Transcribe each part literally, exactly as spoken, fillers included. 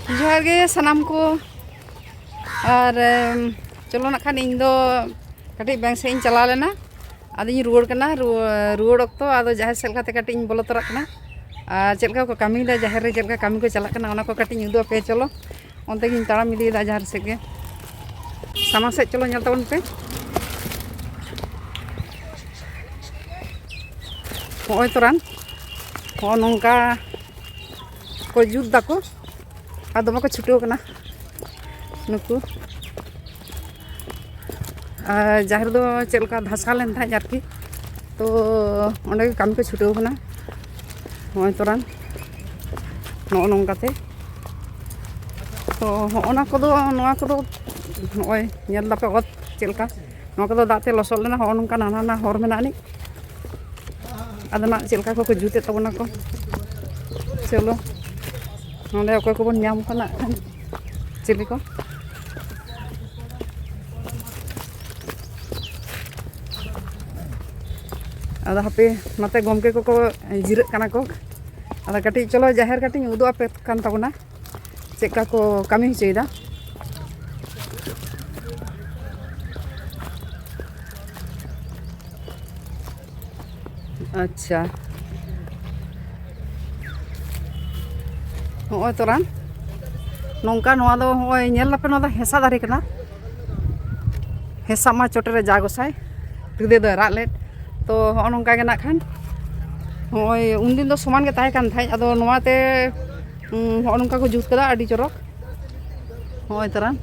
ᱡᱚᱦᱟᱨ ᱜᱮ ᱥᱟᱱᱟᱢ ᱠᱚ᱾ ᱟᱨ ᱮᱢ, ᱪᱚᱞᱚ ᱱᱟᱜ ᱠᱷᱟᱱ, ᱤᱧ ᱫᱚ ᱠᱟᱹᱴᱤᱡ ᱵᱮᱝᱠ ᱥᱮᱫ ᱤᱧ ᱪᱟᱞᱟᱣ ᱞᱮᱱᱟ᱾ ᱟᱫᱚᱧ ᱨᱩᱣᱟᱹᱲ ᱠᱟᱱᱟ᱾ ᱨᱩᱣᱟᱹ- ᱨᱩᱣᱟᱹᱲ ᱚᱠᱛᱚ ᱟᱫᱚ ᱡᱟᱦᱮᱨ ᱥᱮᱫ ᱞᱮᱠᱟᱛᱮ ᱠᱟᱹᱴᱤᱡ ᱤᱧ ᱵᱚᱞᱚ ᱛᱚᱨᱟᱜ ᱠᱟᱱᱟ᱾ ᱟᱨ ᱪᱮᱫ ᱞᱮᱠᱟ ᱠᱚ ᱠᱟᱹᱢᱤᱭᱮᱫᱟ ᱡᱟᱦᱮᱨ ᱨᱮ, ᱪᱮᱫ ᱞᱮᱠᱟ ᱠᱟᱹᱢᱤ ᱠᱚ ᱪᱟᱞᱟᱜ ᱠᱟᱱᱟ, ᱚᱱᱟ ᱠᱚ ᱠᱟᱹᱴᱤᱡ ᱤᱧ ᱩᱫᱩᱜ ᱟᱯᱮᱭᱟ᱾ ᱪᱚᱞᱚ, ᱚᱱᱛᱮ ᱜᱤᱧ ᱛᱟᱲᱟᱢ ᱤᱫᱤᱭᱮᱫᱟ ᱡᱟᱦᱮᱨ ᱥᱮᱫ ᱜᱮ᱾ ᱥᱟᱢᱟᱝ ᱥᱮᱫ ᱪᱚᱞᱚ, ᱧᱮᱞ ᱛᱟᱵᱚᱱ ᱯᱮ᱾ ᱦᱚᱸᱜᱼᱚᱭ ᱛᱚᱨᱟᱱ ᱦᱚᱸᱜᱼᱚ ᱱᱚᱝᱠᱟ ᱠᱚ ᱡᱩᱛ ᱫᱟᱠᱚ᱾ ᱟᱨ ᱫᱚᱢᱮ ᱠᱚ ᱪᱷᱩᱴᱟᱹᱣ ᱠᱟᱱᱟ ᱱᱩᱠᱩ᱾ ᱟᱨ ᱡᱟᱦᱮᱨ ᱫᱚ ᱪᱮᱫ ᱞᱮᱠᱟ ᱫᱷᱟᱥᱟᱣ ᱞᱮᱱ ᱛᱟᱦᱮᱸᱫ ᱟᱨᱠᱤ, ᱛᱚ ᱚᱸᱰᱮ ᱜᱮ ᱠᱟᱹᱢᱤ ᱠᱚ ᱪᱷᱩᱴᱟᱹᱣ ᱠᱟᱱᱟ᱾ ᱱᱚᱜᱼᱚᱭ ᱛᱚᱨᱟᱱ ᱱᱚᱜᱼᱚ ᱱᱚᱝᱠᱟᱛᱮ᱾ ᱛᱚ ᱦᱚᱸᱜᱼᱚ ᱱᱟ ᱠᱚᱫᱚ, ᱱᱚᱣᱟ ᱠᱚᱫᱚ ᱱᱚᱜᱼᱚᱭ ᱧᱮᱞ ᱫᱟᱯᱮ ᱚᱛ ᱪᱮᱫ ᱞᱮᱠᱟ, ᱱᱚᱣᱟ ᱠᱚᱫᱚ ᱫᱟᱜ ᱛᱮ ᱞᱚᱥᱚᱫ ᱞᱮᱱᱟ᱾ ᱦᱚᱸᱜᱼᱚ ᱱᱚᱝᱠᱟ ᱱᱟᱱᱟ ᱱᱟᱱᱟ ᱦᱚᱨ ᱢᱮᱱᱟᱜ ᱟᱹᱱᱤᱡ᱾ ᱟᱫᱚ ᱱᱟᱜ ᱪᱮᱫ ᱞᱮᱠᱟ ᱠᱚᱠᱚ ᱡᱩᱛᱮᱫ ᱛᱟᱵᱚᱱᱟ ᱠᱚ᱾ ᱪᱚᱞᱚ, ᱱᱚᱸᱰᱮ ᱚᱠᱚᱭ ᱠᱚᱵᱚᱱ ᱧᱟᱢ ᱠᱟᱱᱟ ᱠᱷᱟᱱ, ᱪᱤᱞᱤ ᱠᱚ? ᱟᱫᱚ ᱦᱟᱯᱮ, ᱱᱚᱛᱮ ᱜᱚᱢᱠᱮ ᱠᱚᱠᱚ ᱡᱤᱨᱟᱹᱜ ᱠᱟᱱᱟ ᱠᱚ᱾ ᱟᱫᱚ ᱠᱟᱹᱴᱤᱡ ᱪᱚᱞᱚ, ᱡᱟᱦᱮᱨ ᱠᱟᱹᱴᱤᱡ ᱤᱧ ᱩᱫᱩᱜ ᱟᱯᱮ ᱠᱟᱱ ᱛᱟᱵᱚᱱᱟ, ᱪᱮᱫ ᱞᱮᱠᱟ ᱠᱚ ᱠᱟᱹᱢᱤ ᱦᱚᱪᱚᱭᱮᱫᱟ᱾ ᱟᱪᱪᱷᱟ, ᱱᱚᱜᱼᱚᱭ ᱛᱚᱨᱟᱱ ᱱᱚᱝᱠᱟ, ᱱᱚᱣᱟ ᱫᱚ ᱱᱚᱜᱼᱚᱭ ᱧᱮᱞ ᱫᱟᱯᱮ, ᱱᱚᱣᱟ ᱫᱚ ᱦᱮᱸᱥᱟᱜ ᱫᱟᱨᱮ ᱠᱟᱱᱟ᱾ ᱦᱮᱸᱥᱟᱜ ᱢᱟ ᱪᱚᱴᱨᱮ ᱡᱟ ᱜᱚᱸᱥᱟᱭ, ᱛᱤᱨᱮ ᱫᱚᱭ ᱨᱟᱜ ᱞᱮᱫ᱾ ᱛᱚ ᱦᱚᱸᱜᱼᱚ ᱱᱚᱝᱠᱟ ᱜᱮ ᱱᱟᱜ ᱠᱷᱟᱱ, ᱱᱚᱜᱼᱚᱭ ᱩᱱᱫᱤᱱ ᱫᱚ ᱥᱚᱢᱟᱱ ᱜᱮ ᱛᱟᱦᱮᱸ ᱠᱟᱱ ᱛᱟᱦᱮᱸᱫ, ᱟᱫᱚ ᱱᱚᱣᱟᱛᱮ ᱩᱸ, ᱦᱚᱸᱜᱼᱚ ᱱᱚᱝᱠᱟ ᱠᱚ ᱡᱩᱛ ᱠᱟᱫᱟ, ᱟᱹᱰᱤ ᱪᱚᱨᱚᱠ᱾ ᱦᱚᱸᱜᱼᱚᱭ ᱛᱟᱨᱟᱱ,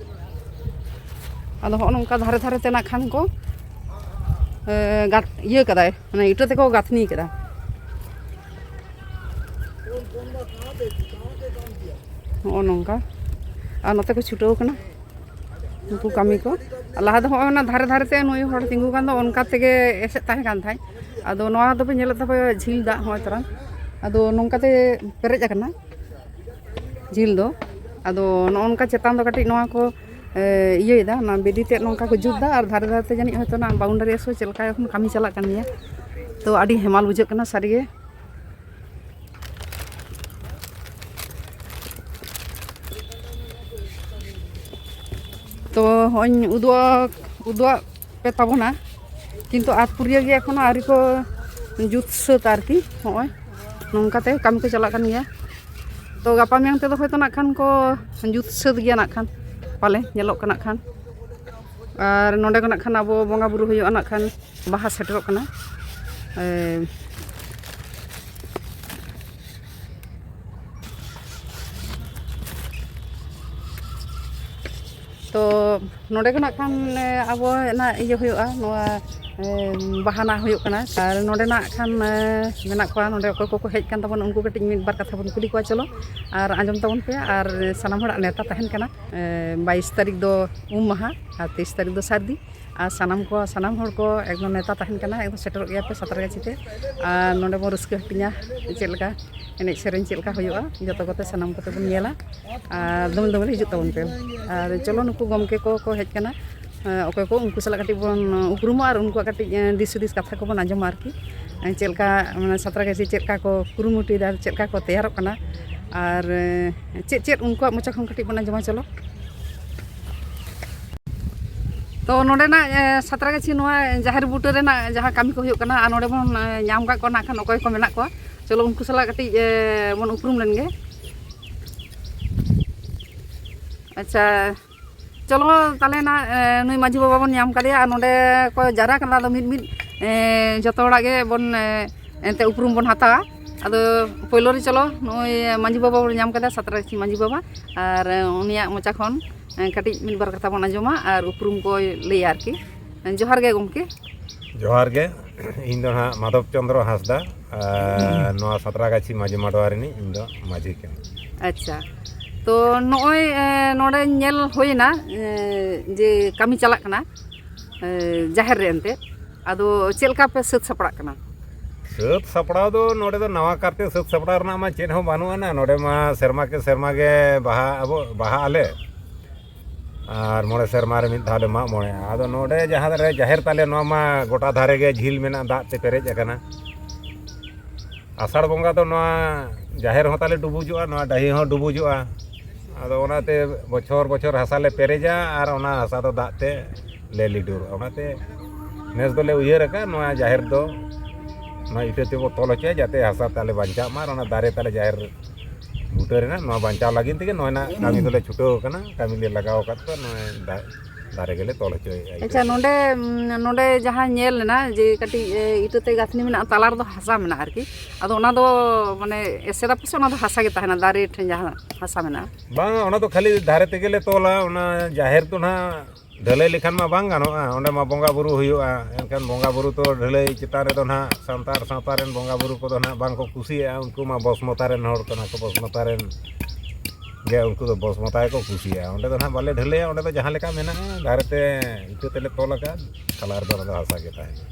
ᱟᱫᱚ ᱦᱚᱸᱜᱼᱚ ᱱᱚᱝᱠᱟ ᱫᱷᱟᱨᱮ ᱫᱷᱟᱨᱮ ᱛᱮ ᱱᱟᱜ ᱠᱷᱟᱱ ᱠᱚ, ᱮ, ᱜᱟᱛ-, ᱤᱭᱟᱹ ᱠᱟᱫᱟᱭ, ᱢᱟᱱᱮ ᱤᱴᱟᱹ ᱛᱮᱠᱚ ᱜᱟᱹᱛᱷᱱᱤ ᱠᱟᱫᱟ᱾ ᱦᱚᱸᱜᱼᱚ ᱱᱚᱝᱠᱟ, ᱟᱨ ᱱᱚᱛᱮ ᱠᱚ ᱪᱷᱩᱴᱟᱹᱣ ᱠᱟᱱᱟ ᱩᱱᱠᱩ ᱠᱟᱹᱢᱤ ᱠᱚ᱾ ᱟᱨ ᱞᱟᱦᱟ ᱫᱚ ᱦᱚᱸᱜᱼᱚᱭ ᱚᱱᱟ ᱫᱷᱟᱨᱮ ᱫᱷᱟᱨᱮ ᱛᱮ ᱱᱩᱭ ᱦᱚᱲ ᱛᱤᱸᱜᱩ ᱠᱟᱱ ᱫᱚ, ᱚᱱᱠᱟ ᱛᱮᱜᱮ ᱮᱥᱮᱫ ᱛᱟᱦᱮᱸ ᱠᱟᱱ ᱛᱟᱦᱮᱸᱫ᱾ ᱟᱫᱚ ᱱᱚᱣᱟ ᱫᱚᱯᱮ ᱧᱮᱞᱮᱫ ᱛᱟᱯᱮ ᱡᱷᱤᱞ ᱫᱟᱜ, ᱦᱚᱸᱜᱼᱚᱭ ᱛᱟᱨᱟᱱ, ᱟᱫᱚ ᱱᱚᱝᱠᱟᱛᱮ ᱯᱮᱨᱮᱡ ᱟᱠᱟᱱᱟ ᱡᱷᱤᱞ ᱫᱚ᱾ ᱟᱫᱚ ᱱᱚᱜᱼᱚ ᱱᱚᱝᱠᱟ ᱪᱮᱛᱟᱱ ᱫᱚ ᱠᱟᱹᱴᱤᱡ ᱱᱚᱣᱟ ᱠᱚ, ᱮ, ᱤᱭᱟᱹᱭᱮᱫᱟ, ᱚᱱᱟ ᱵᱮᱫᱤ ᱛᱮᱫ ᱱᱚᱝᱠᱟ ᱠᱚ ᱡᱩᱛ ᱫᱟ, ᱟᱨ ᱫᱷᱟᱨᱮ ᱫᱷᱟᱨᱮ ᱛᱮ ᱡᱟᱹᱱᱤᱡ ᱦᱚᱭᱛᱳ ᱚᱱᱟ ᱵᱟᱣᱩᱱᱰᱟᱨᱤ ᱥᱮ ᱪᱮᱫ ᱞᱮᱠᱟ ᱮᱠᱷᱚᱱ ᱠᱟᱹᱢᱤ ᱪᱟᱞᱟᱜ ᱠᱟᱱ ᱜᱮᱭᱟ᱾ ᱛᱚ ᱟᱹᱰᱤ ᱦᱮᱢᱟᱞ ᱵᱩᱡᱷᱟᱹᱜ ᱠᱟᱱᱟ ᱥᱟᱹᱨᱤᱜᱮ᱾ ᱛᱚ ᱦᱚᱸᱜᱼᱚᱭ ᱩᱫᱩᱜ ᱩᱫᱩᱜ ᱯᱮ ᱛᱟᱵᱚᱱᱟ, ᱠᱤᱱᱛᱩ ᱟᱛ ᱯᱩᱨᱤᱭᱟᱹ ᱜᱮ ᱮᱠᱷᱚᱱᱳ ᱟᱹᱣᱨᱤ ᱠᱚ ᱡᱩᱛ ᱥᱟᱹᱛ ᱟᱨᱠᱤ᱾ ᱦᱚᱸᱜᱼᱚᱭ ᱱᱚᱝᱠᱟᱛᱮ ᱠᱟᱹᱢᱤ ᱠᱚ ᱪᱟᱞᱟᱜ ᱠᱟᱱ ᱜᱮᱭᱟ᱾ ᱛᱚ ᱜᱟᱯᱟ ᱢᱮᱭᱟᱝ ᱛᱮᱫᱚ ᱦᱚᱭᱛᱳ ᱱᱟᱜ ᱠᱷᱟᱱ ᱠᱚ ᱡᱩᱛ ᱥᱟᱹᱛ ᱜᱮᱭᱟ ᱱᱟᱜ ᱠᱷᱟᱱ, ᱯᱟᱞᱮ ᱧᱮᱞᱚᱜ ᱠᱟᱱᱟ ᱱᱟᱜ ᱠᱷᱟᱱ᱾ ᱟᱨ ᱱᱚᱸᱰᱮ ᱠᱷᱚᱱᱟᱜ ᱠᱷᱟᱱ ᱟᱵᱚ ᱵᱚᱸᱜᱟ ᱵᱩᱨᱩ ᱦᱩᱭᱩᱜᱼᱟ ᱱᱟᱜ ᱠᱷᱟᱱ, ᱵᱟᱦᱟ ᱥᱮᱴᱮᱨᱚᱜ ᱠᱟᱱᱟ᱾ ᱮ, ᱛᱚ ᱱᱚᱸᱰᱮ ᱠᱷᱚᱱᱟᱜ ᱠᱷᱟᱱ, ᱮ, ᱟᱵᱚ ᱱᱟᱜ ᱤᱭᱟᱹ ᱦᱩᱭᱩᱜᱼᱟ, ᱱᱚᱣᱟ, ᱮ, ᱵᱟᱦᱟᱱᱟ ᱦᱩᱭᱩᱜ ᱠᱟᱱᱟ᱾ ᱟᱨ ᱱᱚᱸᱰᱮ ᱱᱟᱜ ᱠᱷᱟᱱ, ᱮ, ᱢᱮᱱᱟᱜ ᱠᱚᱣᱟ, ᱱᱚᱸᱰᱮ ᱚᱠᱚᱭ ᱠᱚᱠᱚ ᱦᱮᱡ ᱠᱟᱱ ᱛᱟᱵᱚᱱᱟ, ᱩᱱᱠᱩ ᱠᱟᱹᱴᱤᱡ ᱢᱤᱫ ᱵᱟᱨ ᱠᱟᱛᱷᱟ ᱵᱚᱱ ᱠᱩᱞᱤ ᱠᱚᱣᱟ᱾ ᱪᱚᱞᱚ ᱟᱨ ᱟᱸᱡᱚᱢ ᱛᱟᱵᱚᱱ ᱯᱮ᱾ ᱟᱨ ᱥᱟᱱᱟᱢ ᱦᱚᱲᱟᱜ ᱱᱮᱣᱛᱟ ᱛᱟᱦᱮᱱ ᱠᱟᱱᱟ, ᱮ, ᱵᱟᱭᱤᱥ ᱛᱟᱹᱨᱤᱠᱷ ᱫᱚ ᱩᱢ ᱢᱟᱦᱟ ᱟᱨ ᱛᱮᱭᱤᱥ ᱛᱟᱹᱨᱤᱠᱷ ᱫᱚ ᱥᱟᱹᱨᱫᱤ᱾ ᱟᱨ ᱥᱟᱱᱟᱢ ᱠᱚ, ᱥᱟᱱᱟᱢ ᱦᱚᱲ ᱠᱚ ᱮᱠᱫᱚᱢ ᱱᱮᱣᱛᱟ ᱛᱟᱦᱮᱱ ᱠᱟᱱᱟ, ᱮᱠᱫᱚᱢ ᱥᱮᱴᱮᱨᱚᱜ ᱜᱮᱭᱟ ᱯᱮ ᱥᱟᱸᱛᱨᱟᱜᱟᱹᱪᱷᱤ ᱛᱮ᱾ ᱟᱨ ᱱᱚᱸᱰᱮ ᱵᱚᱱ ᱨᱟᱹᱥᱠᱟᱹ ᱦᱟᱹᱴᱤᱧᱟ, ᱪᱮᱫ ᱞᱮᱠᱟ ᱮᱱᱮᱡ ᱥᱮᱨᱮᱧ ᱪᱮᱫ ᱞᱮᱠᱟ ᱦᱩᱭᱩᱜᱼᱟ, ᱡᱚᱛᱚ ᱠᱚᱛᱮ ᱥᱟᱱᱟᱢ ᱠᱚᱛᱮ ᱵᱚᱱ ᱧᱮᱞᱟ᱾ ᱟᱨ ᱫᱚᱢᱮᱞ ᱫᱚᱢᱮᱞ ᱦᱤᱡᱩᱜ ᱛᱟᱵᱚᱱ ᱯᱮ᱾ ᱟᱨ ᱪᱚᱞᱚ, ᱱᱩᱠᱩ ᱜᱚᱢᱠᱮ ᱠᱚ ᱠᱚ ᱦᱮᱡ ᱠᱟᱱᱟ, ᱚᱠᱚᱭ ᱠᱚ, ᱩᱱᱠᱩ ᱥᱟᱞᱟᱜ ᱠᱟᱹᱴᱤᱡ ᱵᱚᱱ ᱩᱯᱨᱩᱢᱚᱜᱼᱟ ᱟᱨ ᱩᱱᱠᱩᱣᱟᱜ ᱠᱟᱹᱴᱤᱡ ᱫᱤᱥ ᱦᱩᱫᱤᱥ ᱠᱟᱛᱷᱟ ᱠᱚᱵᱚᱱ ᱟᱸᱡᱚᱢᱟ ᱟᱨᱠᱤ᱾ ᱪᱮᱫ ᱞᱮᱠᱟ, ᱢᱟᱱᱮ, ᱥᱟᱸᱛᱨᱟᱜᱟᱹᱪᱷᱤ ᱪᱮᱫ ᱞᱮᱠᱟ ᱠᱚ ᱠᱩᱨᱩᱢᱩᱴᱩᱭᱮᱫᱟ, ᱪᱮᱫ ᱞᱮᱠᱟ ᱠᱚ ᱛᱮᱭᱟᱨᱚᱜ ᱠᱟᱱᱟ, ᱟᱨ ᱪᱮᱫ ᱪᱮᱫ ᱩᱱᱠᱩᱣᱟᱜ ᱢᱚᱪᱟ ᱠᱷᱚᱱ ᱠᱟᱹᱴᱤᱡ ᱵᱚᱱ ᱟᱸᱡᱚᱢᱟ᱾ ᱪᱚᱞᱚ᱾ ᱛᱚ ᱱᱚᱸᱰᱮᱱᱟᱜ, ᱮ, ᱥᱟᱸᱛᱨᱟᱜᱟᱹᱪᱷᱤ ᱱᱚᱣᱟ ᱡᱟᱦᱮᱨ ᱵᱩᱴᱟᱹ ᱨᱮᱱᱟᱜ ᱡᱟᱦᱟᱸ ᱠᱟᱹᱢᱤ ᱠᱚ ᱦᱩᱭᱩᱜ ᱠᱟᱱᱟ, ᱟᱨ ᱱᱚᱸᱰᱮ ᱵᱚᱱ, ᱮ, ᱧᱟᱢ ᱠᱟᱜ ᱠᱚᱣᱟ ᱱᱟᱜ ᱠᱷᱟᱱ ᱚᱠᱚᱭ ᱠᱚ ᱢᱮᱱᱟᱜ ᱠᱚᱣᱟ᱾ ᱪᱚᱞᱚ ᱩᱱᱠᱩ ᱥᱟᱞᱟᱜ ᱠᱟᱹᱴᱤᱡ, ᱮ, ᱵᱚᱱ ᱩᱯᱨᱩᱢ ᱞᱮᱱ ᱜᱮ᱾ ᱟᱪᱪᱷᱟ, ᱪᱚᱞᱚ ᱛᱟᱦᱚᱞᱮ ᱱᱟᱜ, ᱮ, ᱱᱩᱭ ᱢᱟᱹᱡᱷᱤ ᱵᱟᱵᱟ ᱵᱚᱱ ᱧᱟᱢ ᱠᱟᱫᱮᱭᱟ, ᱟᱨ ᱱᱚᱸᱰᱮ ᱠᱚ ᱡᱟᱣᱨᱟ ᱠᱟᱱᱟ᱾ ᱟᱫᱚ ᱢᱤᱫ ᱢᱤᱫ, ᱮ, ᱡᱚᱛᱚ ᱦᱚᱲᱟᱜ ᱜᱮ ᱵᱚᱱ, ᱮ, ᱮᱱᱛᱮ ᱩᱯᱨᱩᱢ ᱵᱚᱱ ᱦᱟᱛᱟᱣᱟ᱾ ᱟᱫᱚ ᱯᱳᱭᱞᱳ ᱨᱮ ᱪᱚᱞᱚ ᱱᱩᱭ ᱢᱟᱹᱡᱷᱤ ᱵᱟᱵᱟ ᱵᱚᱱ ᱧᱟᱢ ᱠᱟᱫᱮᱭᱟ, ᱥᱟᱸᱛᱨᱟᱜᱟᱹᱪᱷᱤ ᱢᱟᱹᱡᱷᱤ ᱵᱟᱵᱟ, ᱟᱨ, ᱮ, ᱩᱱᱤᱭᱟᱜ ᱢᱚᱪᱟ ᱠᱷᱚᱱ ᱮᱸ, ᱠᱟᱹᱴᱤᱡ ᱢᱤᱫ ᱵᱟᱨ ᱠᱟᱛᱷᱟ ᱵᱚᱱ ᱟᱸᱡᱚᱢᱟ ᱟᱨ ᱩᱯᱨᱩᱢ ᱠᱚᱭ ᱞᱟᱹᱭᱟ ᱟᱨᱠᱤ᱾ ᱡᱚᱦᱟᱨ ᱜᱮ ᱜᱚᱢᱠᱮ᱾ ᱡᱚᱦᱟᱨ ᱜᱮ᱾ ᱤᱧ ᱫᱚ ᱦᱟᱸᱜ ᱢᱟᱫᱷᱚᱵ ᱪᱚᱸᱫᱽᱨᱚ ᱦᱟᱸᱥᱫᱟ, ᱟᱨ ᱱᱚᱣᱟ ᱥᱟᱸᱛᱨᱟᱜᱟᱹᱪᱷᱤ ᱢᱟᱹᱡᱷᱤ ᱢᱟᱰᱣᱟ ᱨᱤᱱᱤᱡ ᱤᱧ ᱫᱚ ᱢᱟᱹᱡᱷᱤ ᱠᱟᱹᱱᱟᱹᱧ᱾ ᱟᱪᱪᱷᱟ, ᱛᱚ ᱱᱚᱜᱼᱚᱭ, ᱮᱸ, ᱱᱚᱰᱮ ᱧᱮᱞ ᱦᱩᱭᱱᱟ, ᱮᱸ, ᱡᱮ ᱠᱟᱹᱢᱤ ᱪᱟᱞᱟᱜ ᱠᱟᱱᱟ, ᱮᱸ, ᱡᱟᱦᱮᱨ ᱨᱮ ᱮᱱᱛᱮᱫ, ᱟᱫᱚ ᱪᱮᱫ ᱞᱮᱠᱟ ᱯᱮ ᱥᱟᱹᱛ ᱥᱟᱯᱲᱟᱜ ᱠᱟᱱᱟ? ᱥᱟᱹᱛ ᱥᱟᱯᱲᱟᱣ ᱫᱚ ᱱᱚᱰᱮ ᱫᱚ ᱱᱟᱣᱟ ᱠᱟᱨᱛᱮ ᱥᱟᱹᱛ ᱥᱟᱯᱲᱟᱣ ᱨᱮᱱᱟᱜ ᱢᱟ ᱪᱮᱫ ᱦᱚᱸ ᱵᱟᱹᱱᱩᱜ ᱟᱱᱟ᱾ ᱱᱚᱰᱮ ᱢᱟ ᱥᱮᱨᱢᱟ ᱠᱮ ᱥᱮᱨᱢᱟ ᱜᱮ ᱵᱟᱦᱟ ᱟᱵᱚ, ᱵᱟᱦᱟᱜ ᱟᱞᱮ᱾ ᱟᱨ ᱢᱚᱬᱮ ᱥᱮᱨᱢᱟ ᱨᱮ ᱢᱤᱫ ᱫᱷᱟᱣ ᱞᱮ ᱢᱟᱜ ᱢᱚᱬᱮᱜᱼᱟ᱾ ᱟᱫᱚ ᱱᱚᱰᱮ ᱡᱟᱦᱟᱸ ᱨᱮ ᱡᱟᱦᱮᱨ ᱛᱟᱞᱮ, ᱱᱚᱣᱟ ᱢᱟ ᱜᱚᱴᱟ ᱫᱷᱟᱨᱮ ᱜᱮ ᱡᱷᱤᱞ ᱢᱮᱱᱟᱜ, ᱫᱟᱜ ᱛᱮ ᱯᱮᱨᱮᱡ ᱟᱠᱟᱱᱟ᱾ ᱟᱥᱟᱲ ᱵᱚᱸᱜᱟ ᱫᱚ ᱱᱚᱣᱟ ᱡᱟᱦᱮᱨ ᱦᱚᱸ ᱛᱟᱞᱮ ᱰᱩᱵᱩᱡᱚᱜᱼᱟ, ᱱᱚᱣᱟ ᱰᱟᱹᱦᱤ ᱦᱚᱸ ᱰᱩᱵᱩᱡᱚᱜᱼᱟ᱾ ᱟᱫᱚ ᱚᱱᱟᱛᱮ ᱵᱚᱪᱷᱚᱨ ᱵᱚᱪᱷᱚᱨ ᱦᱟᱥᱟ ᱞᱮ ᱯᱮᱨᱮᱡᱟ ᱟᱨ ᱚᱱᱟ ᱦᱟᱥᱟ ᱫᱚ ᱫᱟᱜ ᱛᱮ ᱞᱮ ᱞᱤᱰᱩᱨᱟ᱾ ᱚᱱᱟᱛᱮ ᱱᱮᱥ ᱫᱚᱞᱮ ᱩᱭᱦᱟᱹᱨ ᱟᱠᱟᱫ, ᱱᱚᱣᱟ ᱡᱟᱦᱮᱨ ᱫᱚ ᱱᱚᱣᱟ ᱤᱴᱟᱹ ᱛᱮᱵᱚ ᱛᱚᱞ ᱦᱚᱪᱚᱭᱟ, ᱡᱟᱛᱮ ᱦᱟᱥᱟ ᱛᱟᱞᱮ ᱵᱟᱧᱪᱟᱜ ᱢᱟ ᱟᱨ ᱚᱱᱟ ᱫᱟᱨᱮ ᱛᱟᱞᱮ ᱡᱟᱦᱮᱨ ᱵᱩᱴᱟᱹ ᱨᱮᱱᱟᱜ ᱱᱚᱣᱟ ᱵᱟᱧᱪᱟᱣ ᱞᱟᱹᱜᱤᱫ ᱛᱮᱜᱮ ᱱᱚᱣᱟ ᱨᱮᱱᱟᱜ ᱠᱟᱹᱢᱤ ᱫᱚᱞᱮ ᱪᱷᱩᱴᱟᱹᱣ ᱟᱠᱟᱱᱟ᱾ ᱠᱟᱹᱢᱤ ᱞᱮ ᱞᱟᱜᱟᱣ ᱟᱠᱟᱫ ᱠᱚᱣᱟ, ᱱᱚᱜᱼᱚᱭ ᱫᱟ-, ᱫᱟᱨᱮ ᱜᱮᱞᱮ ᱛᱚᱞ ᱦᱚᱪᱚᱭᱮᱫᱼᱟ ᱤᱴᱟᱹ ᱟᱪᱪᱷᱟ, ᱛᱮ᱾ ᱱᱚᱰᱮ, ᱱᱚᱰᱮ ᱡᱟᱦᱟᱸ ᱧᱮᱞ ᱮᱱᱟ ᱡᱮ ᱠᱟᱹᱴᱤᱡ, ᱮ, ᱤᱴᱟᱹ ᱛᱮ ᱜᱟᱹᱛᱷᱱᱤ ᱢᱮᱱᱟᱜᱼᱟ, ᱛᱟᱞᱟ ᱨᱮᱫᱚ ᱦᱟᱥᱟ ᱢᱮᱱᱟᱜᱼᱟ ᱟᱨᱠᱤ, ᱟᱫᱚ ᱚᱱᱟ ᱫᱚ ᱢᱟᱱᱮ ᱮᱥᱮᱫ ᱟᱯᱮ ᱥᱮ ᱚᱱᱟ ᱫᱚ ᱦᱟᱥᱟ ᱜᱮ ᱛᱟᱦᱮᱱᱟ, ᱫᱟᱨᱮ ᱴᱷᱮᱱ ᱡᱟᱦᱟᱸ ᱦᱟᱥᱟ ᱢᱮᱱᱟᱜᱼᱟ? ᱵᱟᱝᱟ, ᱚᱱᱟ ᱫᱚ ᱠᱷᱟᱹᱞᱤ ᱫᱷᱟᱨᱮ ᱛᱮᱜᱮ ᱞᱮ ᱛᱚᱞᱟ᱾ ᱚᱱᱟ ᱡᱟᱦᱮᱨ ᱫᱚ ᱱᱟᱦᱟᱜ ᱰᱷᱟᱹᱞᱟᱹᱭ ᱞᱮᱠᱷᱟᱱ ᱢᱟ ᱵᱟᱝ ᱜᱟᱱᱚᱜᱼᱟ, ᱚᱸᱰᱮ ᱢᱟ ᱵᱚᱸᱜᱟ ᱵᱩᱨᱩ ᱦᱩᱭᱩᱜᱼᱟ᱾ ᱮᱱᱠᱷᱟᱱ ᱵᱚᱸᱜᱟ ᱵᱩᱨᱩ ᱛᱚ ᱰᱷᱟᱹᱞᱟᱹᱭ ᱪᱮᱛᱟᱱ ᱨᱮᱫᱚ ᱱᱟᱦᱟᱜ ᱥᱟᱱᱛᱟᱲ ᱥᱟᱶᱛᱟ ᱨᱮᱱ ᱵᱚᱸᱜᱟ ᱵᱩᱨᱩ ᱠᱚᱫᱚ ᱱᱟᱦᱟᱜ ᱵᱟᱝ ᱠᱚ ᱠᱩᱥᱤᱭᱟᱜᱼᱟ᱾ ᱩᱱᱠᱩ ᱢᱟ ᱵᱚᱥᱢᱚᱛᱟ ᱨᱮᱱ ᱦᱚᱲ ᱠᱟᱱᱟ ᱠᱚ, ᱵᱚᱥᱢᱚᱛᱟ ᱨᱮᱱ ᱜᱮ ᱩᱱᱠᱩ ᱫᱚ ᱵᱚᱥᱢᱚᱛᱟ ᱜᱮᱠᱚ ᱠᱩᱥᱤᱭᱟᱜᱼᱟ᱾ ᱚᱸᱰᱮ ᱫᱚ ᱱᱟᱦᱟᱜ ᱵᱟᱞᱮ ᱰᱷᱟᱹᱞᱟᱹᱭᱟ, ᱚᱸᱰᱮ ᱫᱚ ᱡᱟᱦᱟᱸ ᱞᱮᱠᱟ ᱢᱮᱱᱟᱜᱼᱟ ᱫᱷᱟᱨᱮ ᱛᱮ ᱤᱴᱟᱹ ᱛᱮᱞᱮ ᱛᱚᱞ ᱟᱠᱟᱫ, ᱛᱟᱞᱟ ᱨᱮᱫᱚ ᱚᱱᱟ ᱫᱚ ᱦᱟᱥᱟ ᱜᱮ ᱛᱟᱦᱮᱱᱟ᱾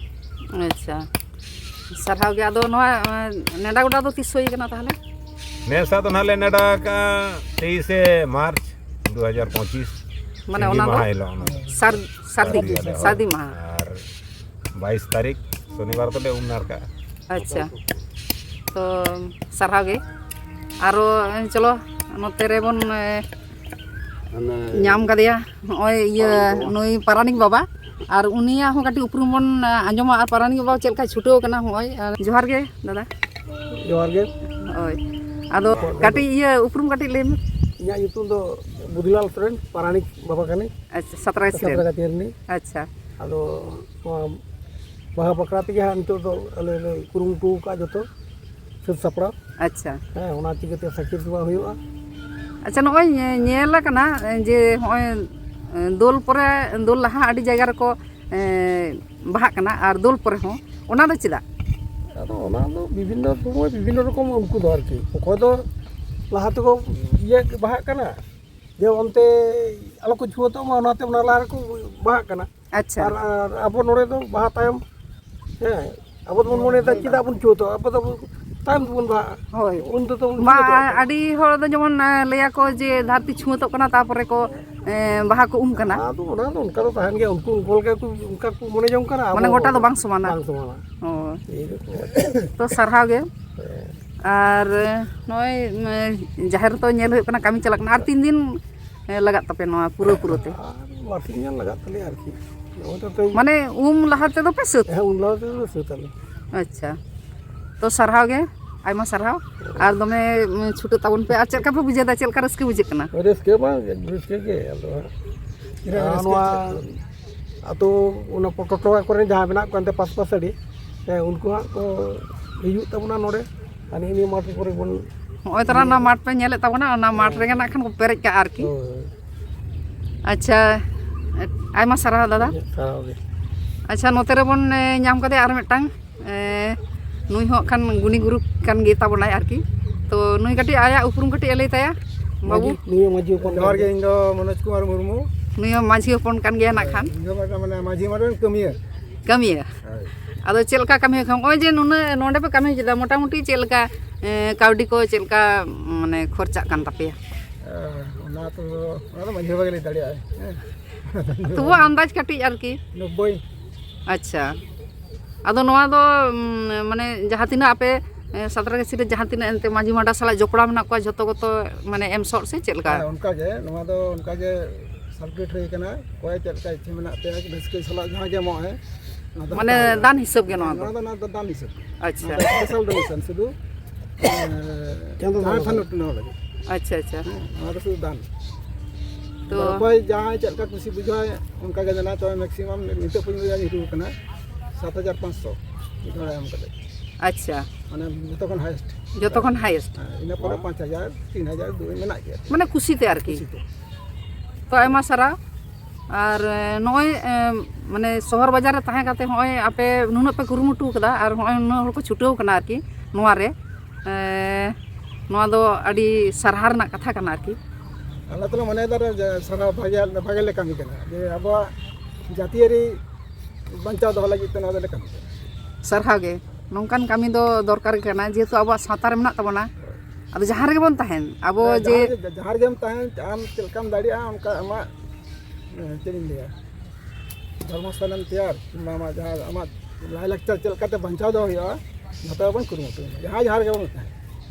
ᱟᱪᱪᱷᱟ, ᱥᱟᱨᱦᱟᱣ ᱜᱮ᱾ ᱟᱫᱚ ᱱᱚᱣᱟ, ᱮ, ᱱᱮᱰᱟ ᱜᱚᱰᱟ ᱫᱚ ᱛᱤᱥ ᱦᱩᱭ ᱠᱟᱱᱟ ᱛᱟᱦᱚᱞᱮ? ᱱᱮᱥᱟᱜ ᱫᱚ ᱱᱟᱦᱟᱜ ᱞᱮ ᱱᱮᱰᱟ ᱟᱠᱟᱫᱼᱟ ᱛᱮᱭᱤᱥᱮ ᱢᱟᱨᱪ ᱫᱩ ᱦᱟᱡᱟᱨ ᱯᱚᱸᱪᱤᱥ, ᱢᱟᱱᱮ ᱥᱤᱸᱜᱤ ᱚᱱᱟ ᱫᱚ ᱢᱟᱦᱟ ᱦᱤᱞᱳᱜ ᱚᱱᱟ ᱫᱚ᱾ ᱥᱟᱨ-, ᱥᱟᱹᱨᱫᱤ, ᱥᱟᱹᱨᱫᱤ ᱟᱞᱮ ᱦᱚᱸ᱾ ᱥᱟᱹᱨᱫᱤ ᱢᱟᱦᱟ᱾ ᱟᱨ ᱵᱟᱭᱤᱥ ᱛᱟᱹᱨᱤᱠᱷ ᱥᱚᱱᱤᱵᱟᱨ ᱫᱚᱞᱮ ᱩᱢ ᱱᱟᱲᱠᱟᱜᱼᱟ᱾ ᱟᱪᱪᱷᱟ, ᱛᱚ ᱥᱟᱨᱦᱟᱣ ᱜᱮ᱾ ᱟᱨᱚ, ᱮ, ᱪᱚᱞᱚ ᱱᱚᱛᱮ ᱨᱮᱵᱚᱱ, ᱮ, ᱢᱟᱱᱮ ᱧᱟᱢ ᱠᱟᱫᱮᱭᱟ ᱱᱚᱜᱼᱚᱭ ᱤᱭᱟᱹ, ᱯᱟᱨᱟᱱᱤᱠ ᱵᱟᱵᱟ᱾ ᱱᱩᱭ ᱯᱟᱨᱟᱱᱤᱠ ᱵᱟᱵᱟ, ᱟᱨ ᱩᱱᱤᱭᱟᱜ ᱦᱚᱸ ᱠᱟᱹᱴᱤᱡ ᱩᱯᱨᱩᱢ ᱵᱚᱱ, ᱮ, ᱟᱸᱡᱚᱢᱟ, ᱟᱨ ᱯᱟᱨᱟᱱᱤᱠ ᱵᱟᱵᱟ ᱪᱮᱫ ᱞᱮᱠᱟᱭ ᱪᱷᱩᱴᱟᱹᱣ ᱠᱟᱱᱟ᱾ ᱦᱚᱸᱜᱼᱚᱭ, ᱮ, ᱡᱚᱦᱟᱨ ᱜᱮ ᱫᱟᱫᱟ᱾ ᱡᱚᱦᱟᱨ ᱜᱮ᱾ ᱦᱳᱭ, ᱟᱫᱚ ᱠᱟᱹᱴᱤᱡ ᱤᱭᱟᱹ ᱩᱯᱨᱩᱢ ᱠᱟᱹᱴᱤᱡ ᱞᱟᱹᱭ ᱢᱮ᱾ ᱤᱧᱟᱹᱜ ᱧᱩᱛᱩᱢ ᱫᱚ ᱵᱩᱫᱷᱤᱞᱟᱞ ᱥᱚᱨᱮᱱ, ᱯᱟᱨᱟᱱᱤᱠ ᱵᱟᱵᱟ ᱠᱟᱹᱱᱟᱹᱧ᱾ ᱟᱪᱪᱷᱟ, ᱥᱟᱛᱨᱟᱭ ᱥᱤᱨᱮᱱ᱾ ᱥᱟᱛᱨᱟ ᱜᱟᱹᱛᱤᱭᱟᱹ ᱨᱤᱱᱤᱡ᱾ ᱟᱪᱪᱷᱟ᱾ ᱟᱫᱚ ᱱᱚᱣᱟ ᱵᱟᱦᱟ ᱵᱟᱠᱷᱨᱟ ᱛᱮᱜᱮ ᱦᱟᱸᱜ ᱱᱤᱛᱚᱜ ᱫᱚ ᱟᱞᱮ ᱞᱮ ᱠᱩᱨᱩᱢᱩᱴᱩ ᱟᱠᱟᱫᱼᱟ ᱡᱚᱛᱚ ᱥᱟᱹᱛ ᱥᱟᱯᱲᱟᱣ᱾ ᱟᱪᱪᱷᱟ᱾ ᱦᱮᱸ, ᱚᱱᱟ ᱪᱤᱠᱟᱹᱛᱮ ᱥᱟᱹᱠᱷᱤ ᱥᱚᱵᱷᱟ ᱦᱩᱭᱩᱜᱼᱟ᱾ ᱟᱪᱪᱷᱟ, ᱱᱚᱜᱼᱚᱭ ᱧᱮ-, ᱧᱮᱞ ᱟᱠᱟᱱᱟ ᱡᱮ ᱦᱚᱸᱜᱼᱚᱭ, ᱮ, ᱫᱳᱞ ᱯᱚᱨᱮ, ᱫᱳᱞ ᱞᱟᱦᱟ ᱟᱹᱰᱤ ᱡᱟᱭᱜᱟ ᱨᱮᱠᱚ, ᱮ, ᱵᱟᱦᱟᱜ ᱠᱟᱱᱟ ᱟᱨ ᱫᱳᱞ ᱯᱚᱨᱮ ᱦᱚᱸ, ᱚᱱᱟ ᱫᱚ ᱪᱮᱫᱟᱜ? ᱟᱫᱚ ᱚᱱᱟ ᱫᱚ ᱵᱤᱵᱷᱤᱱᱱᱚ ᱥᱚᱢᱚᱭ ᱵᱤᱵᱷᱤᱱᱱᱚ ᱨᱚᱠᱚᱢ ᱩᱱᱠᱩ ᱫᱚ ᱟᱨᱠᱤ, ᱚᱠᱚᱭ ᱫᱚ ᱞᱟᱦᱟ ᱛᱮᱠᱚ ᱤᱭᱟᱹ ᱵᱟᱦᱟᱜ ᱠᱟᱱᱟ, ᱡᱮ ᱚᱱᱛᱮ ᱟᱞᱚ ᱠᱚ ᱪᱷᱩᱣᱟᱹᱛᱚᱜ ᱢᱟ, ᱚᱱᱟᱛᱮ ᱚᱱᱟ ᱞᱟᱦᱟ ᱨᱮᱠᱚ ᱵᱟᱦᱟᱜ ᱠᱟᱱᱟ᱾ ᱟᱪᱪᱷᱟ᱾ ᱟᱨ, ᱟᱨ ᱟᱵᱚ ᱱᱚᱰᱮ ᱫᱚ ᱵᱟᱦᱟ ᱛᱟᱭᱚᱢ, ᱦᱮᱸ, ᱟᱵᱚ ᱫᱚᱵᱚᱱ ᱢᱚᱱᱮᱭᱮᱫᱟ ᱪᱮᱫᱟᱜ ᱵᱚᱱ ᱪᱷᱩᱣᱟᱹᱛᱚᱜᱼᱟ, ᱟᱵᱚ ᱫᱚ ᱛᱟᱭᱚᱢ ᱛᱮᱵᱚᱱ ᱵᱟᱦᱟᱜᱼᱟ᱾ ᱦᱳᱭ᱾ ᱩᱱ ᱛᱮᱫᱚ ᱵᱚᱱ ᱵᱟ, ᱪᱷᱩᱣᱟᱹᱛᱚᱜᱼᱟ᱾ ᱟᱹᱰᱤ ᱦᱚᱲ ᱫᱚ ᱡᱮᱢᱚᱱ, ᱮ, ᱞᱟᱹᱭᱟᱠᱚ ᱡᱮ ᱫᱷᱟᱹᱨᱛᱤ ᱪᱷᱩᱣᱟᱹᱛᱚᱜ ᱠᱟᱱᱟ, ᱛᱟᱯᱚᱨᱮ ᱠᱚ, ᱮ, ᱵᱟᱦᱟ ᱠᱚ ᱩᱢ ᱠᱟᱱᱟ᱾ ᱟᱫᱚ ᱚᱱᱟ ᱫᱚ ᱚᱱᱠᱟ ᱫᱚ ᱛᱟᱦᱮᱱ ᱜᱮᱭᱟ, ᱩᱱᱠᱩ ᱩᱱᱠᱩ ᱞᱮᱠᱟ ᱠᱚ, ᱚᱱᱠᱟ ᱠᱚ ᱢᱚᱱᱮ ᱡᱚᱝ ᱠᱟᱱᱟ, ᱢᱟᱱᱮ ᱟᱵᱚ ᱜᱚᱴᱟ ᱫᱚ ᱵᱟᱝ ᱥᱚᱢᱟᱱᱟ᱾ ᱵᱟᱝ ᱥᱚᱢᱟᱱᱟ᱾ ᱦᱳᱭ᱾ ᱮᱭ ᱨᱚᱠᱚᱢ᱾ ᱛᱚ ᱥᱟᱨᱦᱟᱣ ᱜᱮ᱾ ᱦᱮᱸ᱾ ᱟᱨ ᱱᱚᱜᱼᱚᱭ, ᱩᱢ, ᱡᱟᱦᱮᱨ ᱨᱮᱛᱚ ᱧᱮᱞ ᱦᱩᱭᱩᱜ ᱠᱟᱱᱟ, ᱠᱟᱹᱢᱤ ᱪᱟᱞᱟᱜ ᱠᱟᱱᱟ᱾ ᱟᱨ ᱛᱤᱱ ᱫᱤᱱ, ᱮ, ᱞᱟᱜᱟᱜ ᱛᱟᱯᱮ ᱱᱚᱣᱟ ᱯᱩᱨᱟᱹ ᱯᱩᱨᱟᱹ ᱛᱮ? ᱟᱨ ᱵᱟᱨᱥᱤᱧ ᱜᱟᱱ ᱞᱟᱜᱟᱜ ᱛᱟᱞᱮᱭᱟ ᱟᱨᱠᱤ᱾ ᱱᱚᱜᱼᱚᱭ ᱛᱚ ᱛᱮᱦᱮᱧ ᱢᱟᱱᱮ ᱩᱢ ᱞᱟᱦᱟ ᱛᱮᱫᱚ ᱯᱮ ᱥᱟᱹᱛ? ᱦᱮᱸ, ᱩᱢ ᱞᱟᱦᱟ ᱛᱮᱫᱚ ᱥᱟᱹᱛ ᱟᱞᱮ᱾ ᱟᱪᱪᱷᱟ, ᱛᱚ ᱥᱟᱨᱦᱟᱣ ᱜᱮ, ᱟᱭᱢᱟ ᱥᱟᱨᱦᱟᱣ᱾ ᱟᱨ ᱫᱚᱢᱮ, ᱩᱢ, ᱪᱷᱩᱴᱟᱹᱜ ᱛᱟᱵᱚᱱ ᱯᱮ᱾ ᱟᱨ ᱪᱮᱫ ᱞᱮᱠᱟ ᱯᱮ ᱵᱩᱡᱷᱟᱹᱣ ᱮᱫᱟ? ᱪᱮᱫ ᱞᱮᱠᱟ ᱨᱟᱹᱥᱠᱟᱹ ᱵᱩᱡᱷᱟᱹᱜ ᱠᱟᱱᱟ? ᱨᱟᱹᱥᱠᱟᱹ ᱢᱟ ᱨᱟᱹᱥᱠᱟᱹ ᱜᱮ, ᱟᱫᱚ ᱦᱟᱸᱜ ᱛᱤᱱᱟᱹᱜ ᱟᱨ ᱨᱟᱹᱥᱠᱟᱹ ᱱᱚᱣᱟ ᱪᱮᱫ? ᱟᱹᱛᱩ ᱚᱱᱟ ᱴᱚᱴᱷᱟ ᱠᱚᱨᱮ ᱡᱟᱦᱟᱸ ᱢᱮᱱᱟᱜ ᱠᱚᱣᱟ ᱮᱱᱛᱮ ᱯᱟᱥᱯᱟᱥ ᱟᱹᱰᱤ, ᱦᱮᱸ, ᱩᱱᱠᱩ ᱦᱟᱸᱜ ᱠᱚ ᱦᱤᱡᱩᱜ ᱛᱟᱵᱚᱱᱟ ᱱᱚᱰᱮ᱾ ᱟᱨ ᱱᱤᱭᱟᱹ ᱱᱤᱭᱟᱹ ᱢᱟᱴᱷ ᱠᱚᱨᱮ ᱵᱚᱱ ᱦᱚᱸᱜᱼᱚᱭ ᱛᱚᱨᱟ ᱚᱱᱟ ᱢᱟᱴᱷ ᱯᱮ ᱧᱮᱞᱮᱫ ᱛᱟᱵᱚᱱᱟ, ᱚᱱᱟ ᱢᱟᱴᱷ ᱨᱮᱜᱮ ᱱᱟᱜ ᱠᱷᱟᱱ ᱠᱚ ᱯᱮᱨᱮᱡ ᱠᱟᱜᱼᱟ ᱟᱨᱠᱤ᱾ ᱦᱳᱭ᱾ ᱟᱪᱪᱷᱟ, ᱟᱭᱢᱟ ᱥᱟᱨᱦᱟᱣ ᱫᱟᱫᱟ᱾ ᱥᱟᱨᱦᱟᱣ ᱜᱮ᱾ ᱟᱪᱪᱷᱟ, ᱱᱚᱛᱮ ᱨᱮᱵᱚᱱ, ᱮ, ᱧᱟᱢ ᱠᱟᱫᱮᱭᱟ ᱟᱨ ᱢᱤᱫᱴᱟᱝ, ᱮ, ᱱᱩᱭ ᱦᱚᱸ ᱠᱷᱟᱱ ᱜᱩᱱᱤ ᱜᱩᱨᱩ ᱠᱟᱱ ᱜᱮ ᱛᱟᱵᱚᱱᱟᱭ ᱟᱨᱠᱤ᱾ ᱛᱚ ᱱᱩᱭ ᱠᱟᱹᱴᱤᱡ ᱟᱭᱟᱜ ᱩᱯᱨᱩᱢ ᱠᱟᱹᱴᱤᱡ ᱮ ᱞᱟᱹᱭ ᱛᱟᱭᱟ, ᱵᱟᱹᱵᱩ᱾ ᱢᱟᱹᱡᱷᱤ, ᱱᱩᱭ ᱦᱚᱸ ᱢᱟᱹᱡᱷᱤ ᱦᱚᱯᱚᱱ ᱡᱚᱦᱟᱨ ᱜᱮ, ᱤᱧ ᱫᱚ ᱢᱚᱱᱳᱡᱽ ᱠᱩᱢᱟᱨ ᱢᱩᱨᱢᱩ᱾ ᱱᱩᱭ ᱦᱚᱸ ᱢᱟᱹᱡᱷᱤ ᱦᱚᱯᱚᱱ ᱠᱟᱱ ᱜᱮᱭᱟ ᱱᱟᱜ ᱠᱷᱟᱱ᱾ ᱤᱧ ᱫᱚ ᱢᱟᱱᱮ ᱢᱟᱹᱡᱷᱤ ᱢᱟᱰᱣᱟ ᱨᱮᱱ ᱠᱟᱹᱢᱤᱭᱟᱹ᱾ ᱠᱟᱹᱢᱤᱭᱟᱹ᱾ ᱦᱳᱭ᱾ ᱟᱫᱚ ᱪᱮᱫ ᱞᱮᱠᱟ ᱠᱟᱹᱢᱤ ᱦᱚᱸ, ᱱᱚᱜᱼᱚᱭ ᱡᱮ ᱱᱩᱱᱟᱹᱜ ᱱᱚᱰᱮ ᱯᱮ ᱠᱟᱹᱢᱤ ᱠᱮᱫᱟ, ᱢᱚᱴᱟᱢᱩᱴᱤ ᱪᱮᱫ ᱞᱮᱠᱟ, ᱮ, ᱠᱟᱹᱣᱰᱤ ᱠᱚ ᱪᱮᱫ ᱞᱮᱠᱟ, ᱢᱟᱱᱮ, ᱠᱷᱚᱨᱪᱟᱜ ᱠᱟᱱ ᱛᱟᱯᱮᱭᱟ? ᱮ, ᱚᱱᱟ ᱛᱚ, ᱚᱱᱟ ᱫᱚ ᱢᱟᱹᱡᱷᱤ ᱵᱟᱵᱟ ᱜᱮ ᱞᱟᱹᱭ ᱫᱟᱲᱮᱭᱟᱜᱼᱟᱭ᱾ ᱦᱮᱸ᱾ ᱛᱚᱵᱩ ᱟᱱᱫᱟᱡᱽ ᱠᱟᱹᱴᱤᱡ ᱟᱨᱠᱤ᱾ ᱱᱚᱵᱵᱳᱭ᱾ ᱟᱪᱪᱷᱟ᱾ ᱟᱫᱚ ᱱᱚᱣᱟ ᱫᱚ, ᱩᱢ, ᱢᱟᱱᱮ, ᱡᱟᱦᱟᱸ ᱛᱤᱱᱟᱹᱜ ᱟᱯᱮ, ᱮ, ᱥᱟᱸᱛᱨᱟᱜᱟᱹᱪᱷᱤ ᱨᱮ ᱡᱟᱦᱟᱸ ᱛᱤᱱᱟᱹᱜ ᱮᱱᱛᱮ ᱢᱟᱹᱡᱷᱤ ᱢᱟᱰᱣᱟ ᱥᱟᱞᱟᱜ ᱡᱚᱯᱲᱟᱣ ᱢᱮᱱᱟᱜ ᱠᱚᱣᱟ, ᱡᱷᱚᱛᱚ ᱠᱚᱛᱚ, ᱢᱟᱱᱮ, ᱮᱢ ᱥᱚᱫ ᱥᱮ ᱪᱮᱫ ᱞᱮᱠᱟ? ᱦᱮᱸ, ᱚᱱᱠᱟ ᱜᱮ᱾ ᱱᱚᱣᱟ ᱫᱚ ᱚᱱᱠᱟ ᱜᱮ circulate ᱦᱩᱭ ᱠᱟᱱᱟ᱾ ᱚᱠᱚᱭ ᱪᱮᱫ ᱞᱮᱠᱟ ᱤᱪᱪᱷᱟᱹ ᱢᱮᱱᱟᱜ ᱛᱟᱭᱟ, ᱨᱟᱹᱥᱠᱟᱹ ᱥᱟᱞᱟᱜ ᱡᱟᱦᱟᱸ ᱜᱮ ᱮᱢᱚᱜ ᱟᱭ, ᱚᱱᱟ ᱫᱚ ᱢᱟᱱᱮ, ᱦᱟᱛᱟᱣ ᱦᱩᱭᱩᱜᱼᱟ᱾ ᱫᱟᱱ ᱦᱤᱥᱟᱹᱵ ᱜᱮ ᱱᱚᱣᱟ ᱫᱚ? ᱱᱚᱣᱟ ᱫᱚ, ᱱᱚᱣᱟ ᱫᱚ ᱫᱟᱱ ᱦᱤᱥᱟᱹᱵ᱾ ᱟᱪᱪᱷᱟ᱾ ᱱᱚᱣᱟ ᱫᱚ special donation, ᱥᱩᱫᱷᱩ, ᱮ, ᱪᱟᱸᱫᱳ ᱡᱟᱦᱟᱸᱭ ᱵᱚᱸᱜᱟ᱾ ᱯᱷᱟᱱᱰ ᱩᱴᱷᱟᱹᱣ ᱞᱟᱹᱜᱤᱫ᱾ ᱟᱪᱪᱷᱟ, ᱟᱪᱪᱷᱟ᱾ ᱦᱮᱸ, ᱱᱚᱣᱟ ᱫᱚ ᱥᱩᱫᱷᱩ ᱫᱟᱱ᱾ ᱛᱚ ᱚᱠᱚᱭ ᱡᱟᱦᱟᱸᱭ ᱪᱮᱫ ᱞᱮᱠᱟ ᱠᱩᱥᱤ ᱵᱩᱡᱷᱟᱹᱣᱟᱭ, ᱚᱱᱠᱟ ᱜᱮ ᱫᱮᱱᱟ᱾ ᱛᱚᱵᱮ maximum ᱱᱤᱛᱚᱜ ᱯᱚᱨᱡᱚᱱᱛᱚ ᱡᱟ ᱧᱩᱨᱩ ᱠᱟᱱᱟ, ᱥᱟᱛ ᱦᱟᱡᱟᱨ ᱯᱟᱸᱪᱥᱚ ᱢᱤᱫ ᱦᱚᱲᱮ ᱮᱢ ᱠᱟᱫᱟ᱾ ᱟᱪᱪᱷᱟ᱾ ᱢᱟᱱᱮ ᱡᱚᱛᱚ ᱠᱷᱚᱱ highest᱾ ᱡᱚᱛᱚ ᱠᱷᱚᱱ highest᱾ ᱦᱮᱸ, ᱤᱱᱟᱹ ᱯᱚᱨᱮ ᱯᱟᱸᱪ ᱦᱟᱡᱟᱨ, ᱛᱤᱱ ᱦᱟᱡᱟᱨ, ᱫᱩ ᱢᱮᱱᱟᱜ ᱜᱮᱭᱟ᱾ ᱢᱟᱱᱮ ᱠᱩᱥᱤᱛᱮ ᱟᱨᱠᱤ᱾ ᱠᱩᱥᱤᱛᱮ᱾ ᱛᱚ ᱟᱭᱢᱟ ᱥᱟᱨᱦᱟᱣ᱾ ᱟᱨ, ᱮ, ᱱᱚᱜᱼᱚᱭ, ᱮ, ᱢᱟᱱᱮ ᱥᱚᱦᱚᱨ ᱵᱟᱡᱟᱨ ᱨᱮ ᱛᱟᱦᱮᱸ ᱠᱟᱛᱮ ᱦᱚᱸᱜᱼᱚᱭ ᱟᱯᱮ ᱱᱩᱱᱟᱹᱜ ᱯᱮ ᱠᱩᱨᱩᱢᱩᱴᱩ ᱠᱟᱫᱟ ᱟᱨ ᱦᱚᱸᱜᱼᱚᱭ ᱱᱩᱱᱟᱹᱜ ᱦᱚᱲ ᱠᱚ ᱪᱷᱩᱴᱟᱹᱣ ᱠᱟᱱᱟ ᱟᱨᱠᱤ ᱱᱚᱣᱟ ᱨᱮ᱾ ᱮ, ᱱᱚᱣᱟ ᱫᱚ ᱟᱹᱰᱤ ᱥᱟᱨᱦᱟᱣ ᱨᱮᱱᱟᱜ ᱠᱟᱛᱷᱟ ᱠᱟᱱᱟ ᱟᱨᱠᱤ᱾ ᱟᱞᱮ ᱫᱚᱞᱮ ᱢᱚᱱᱮᱭᱮᱫᱟ ᱡᱮ ᱥᱟᱨᱦᱟᱣ ᱵᱷᱟᱜᱮ, ᱵᱷᱟᱜᱮ ᱞᱮ ᱠᱟᱹᱢᱤ ᱠᱟᱱᱟ, ᱡᱮ ᱟᱵᱚᱣᱟᱜ ᱡᱟᱹᱛᱤᱭᱟᱹᱨᱤ ᱵᱟᱧᱪᱟᱣ ᱫᱚᱦᱚ ᱞᱟᱹᱜᱤᱫ ᱛᱮ ᱱᱚᱣᱟ ᱫᱚᱞᱮ ᱠᱟᱹᱢᱤ ᱠᱟᱱᱟ᱾ ᱥᱟᱨᱦᱟᱣ ᱜᱮ᱾ ᱱᱚᱝᱠᱟᱱ ᱠᱟᱹᱢᱤ ᱫᱚ ᱫᱚᱨᱠᱟᱨ ᱜᱮ ᱠᱟᱱᱟ, ᱡᱮᱦᱮᱛᱩ ᱟᱵᱚᱣᱟᱜ ᱥᱟᱶᱛᱟ ᱨᱮ ᱢᱮᱱᱟᱜ ᱛᱟᱵᱚᱱᱟ᱾ ᱟᱫᱚ ᱡᱟᱦᱟᱸ ᱨᱮᱜᱮ ᱵᱚᱱ ᱛᱟᱦᱮᱱ, ᱟᱵᱚ ᱦᱮᱸ, ᱡᱮ ᱡᱟᱦᱟᱸ ᱨᱮᱜᱮ, ᱡᱟᱦᱟᱸ ᱨᱮᱜᱮᱢ ᱛᱟᱦᱮᱱ, ᱟᱢ ᱪᱮᱫ ᱞᱮᱠᱟᱢ ᱫᱟᱲᱮᱭᱟᱜᱼᱟ, ᱚᱱᱠᱟ ᱟᱢᱟᱜ, ᱮᱸ, ᱪᱮᱫ ᱤᱧ ᱞᱟᱹᱭᱟ, ᱫᱷᱚᱨᱢᱚᱥᱛᱷᱟᱱᱮᱢ ᱛᱮᱭᱟᱨ, ᱠᱤᱝᱵᱟ ᱟᱢᱟᱜ ᱡᱟᱦᱟᱸ, ᱟᱢᱟᱜ ᱞᱟᱭᱼᱞᱟᱠᱪᱟᱨ ᱪᱮᱫ ᱞᱮᱠᱟᱛᱮ ᱵᱟᱧᱪᱟᱣ ᱫᱚᱦᱚ ᱦᱩᱭᱩᱜᱼᱟ, ᱡᱚᱛᱚ ᱵᱚᱱ ᱠᱩᱨᱩᱢᱩᱴᱩᱭᱟ, ᱡᱟᱦᱟᱸ ᱡᱟᱦᱟᱸ ᱨᱮᱜᱮ ᱵᱚᱱ ᱛᱟᱦᱮᱱ᱾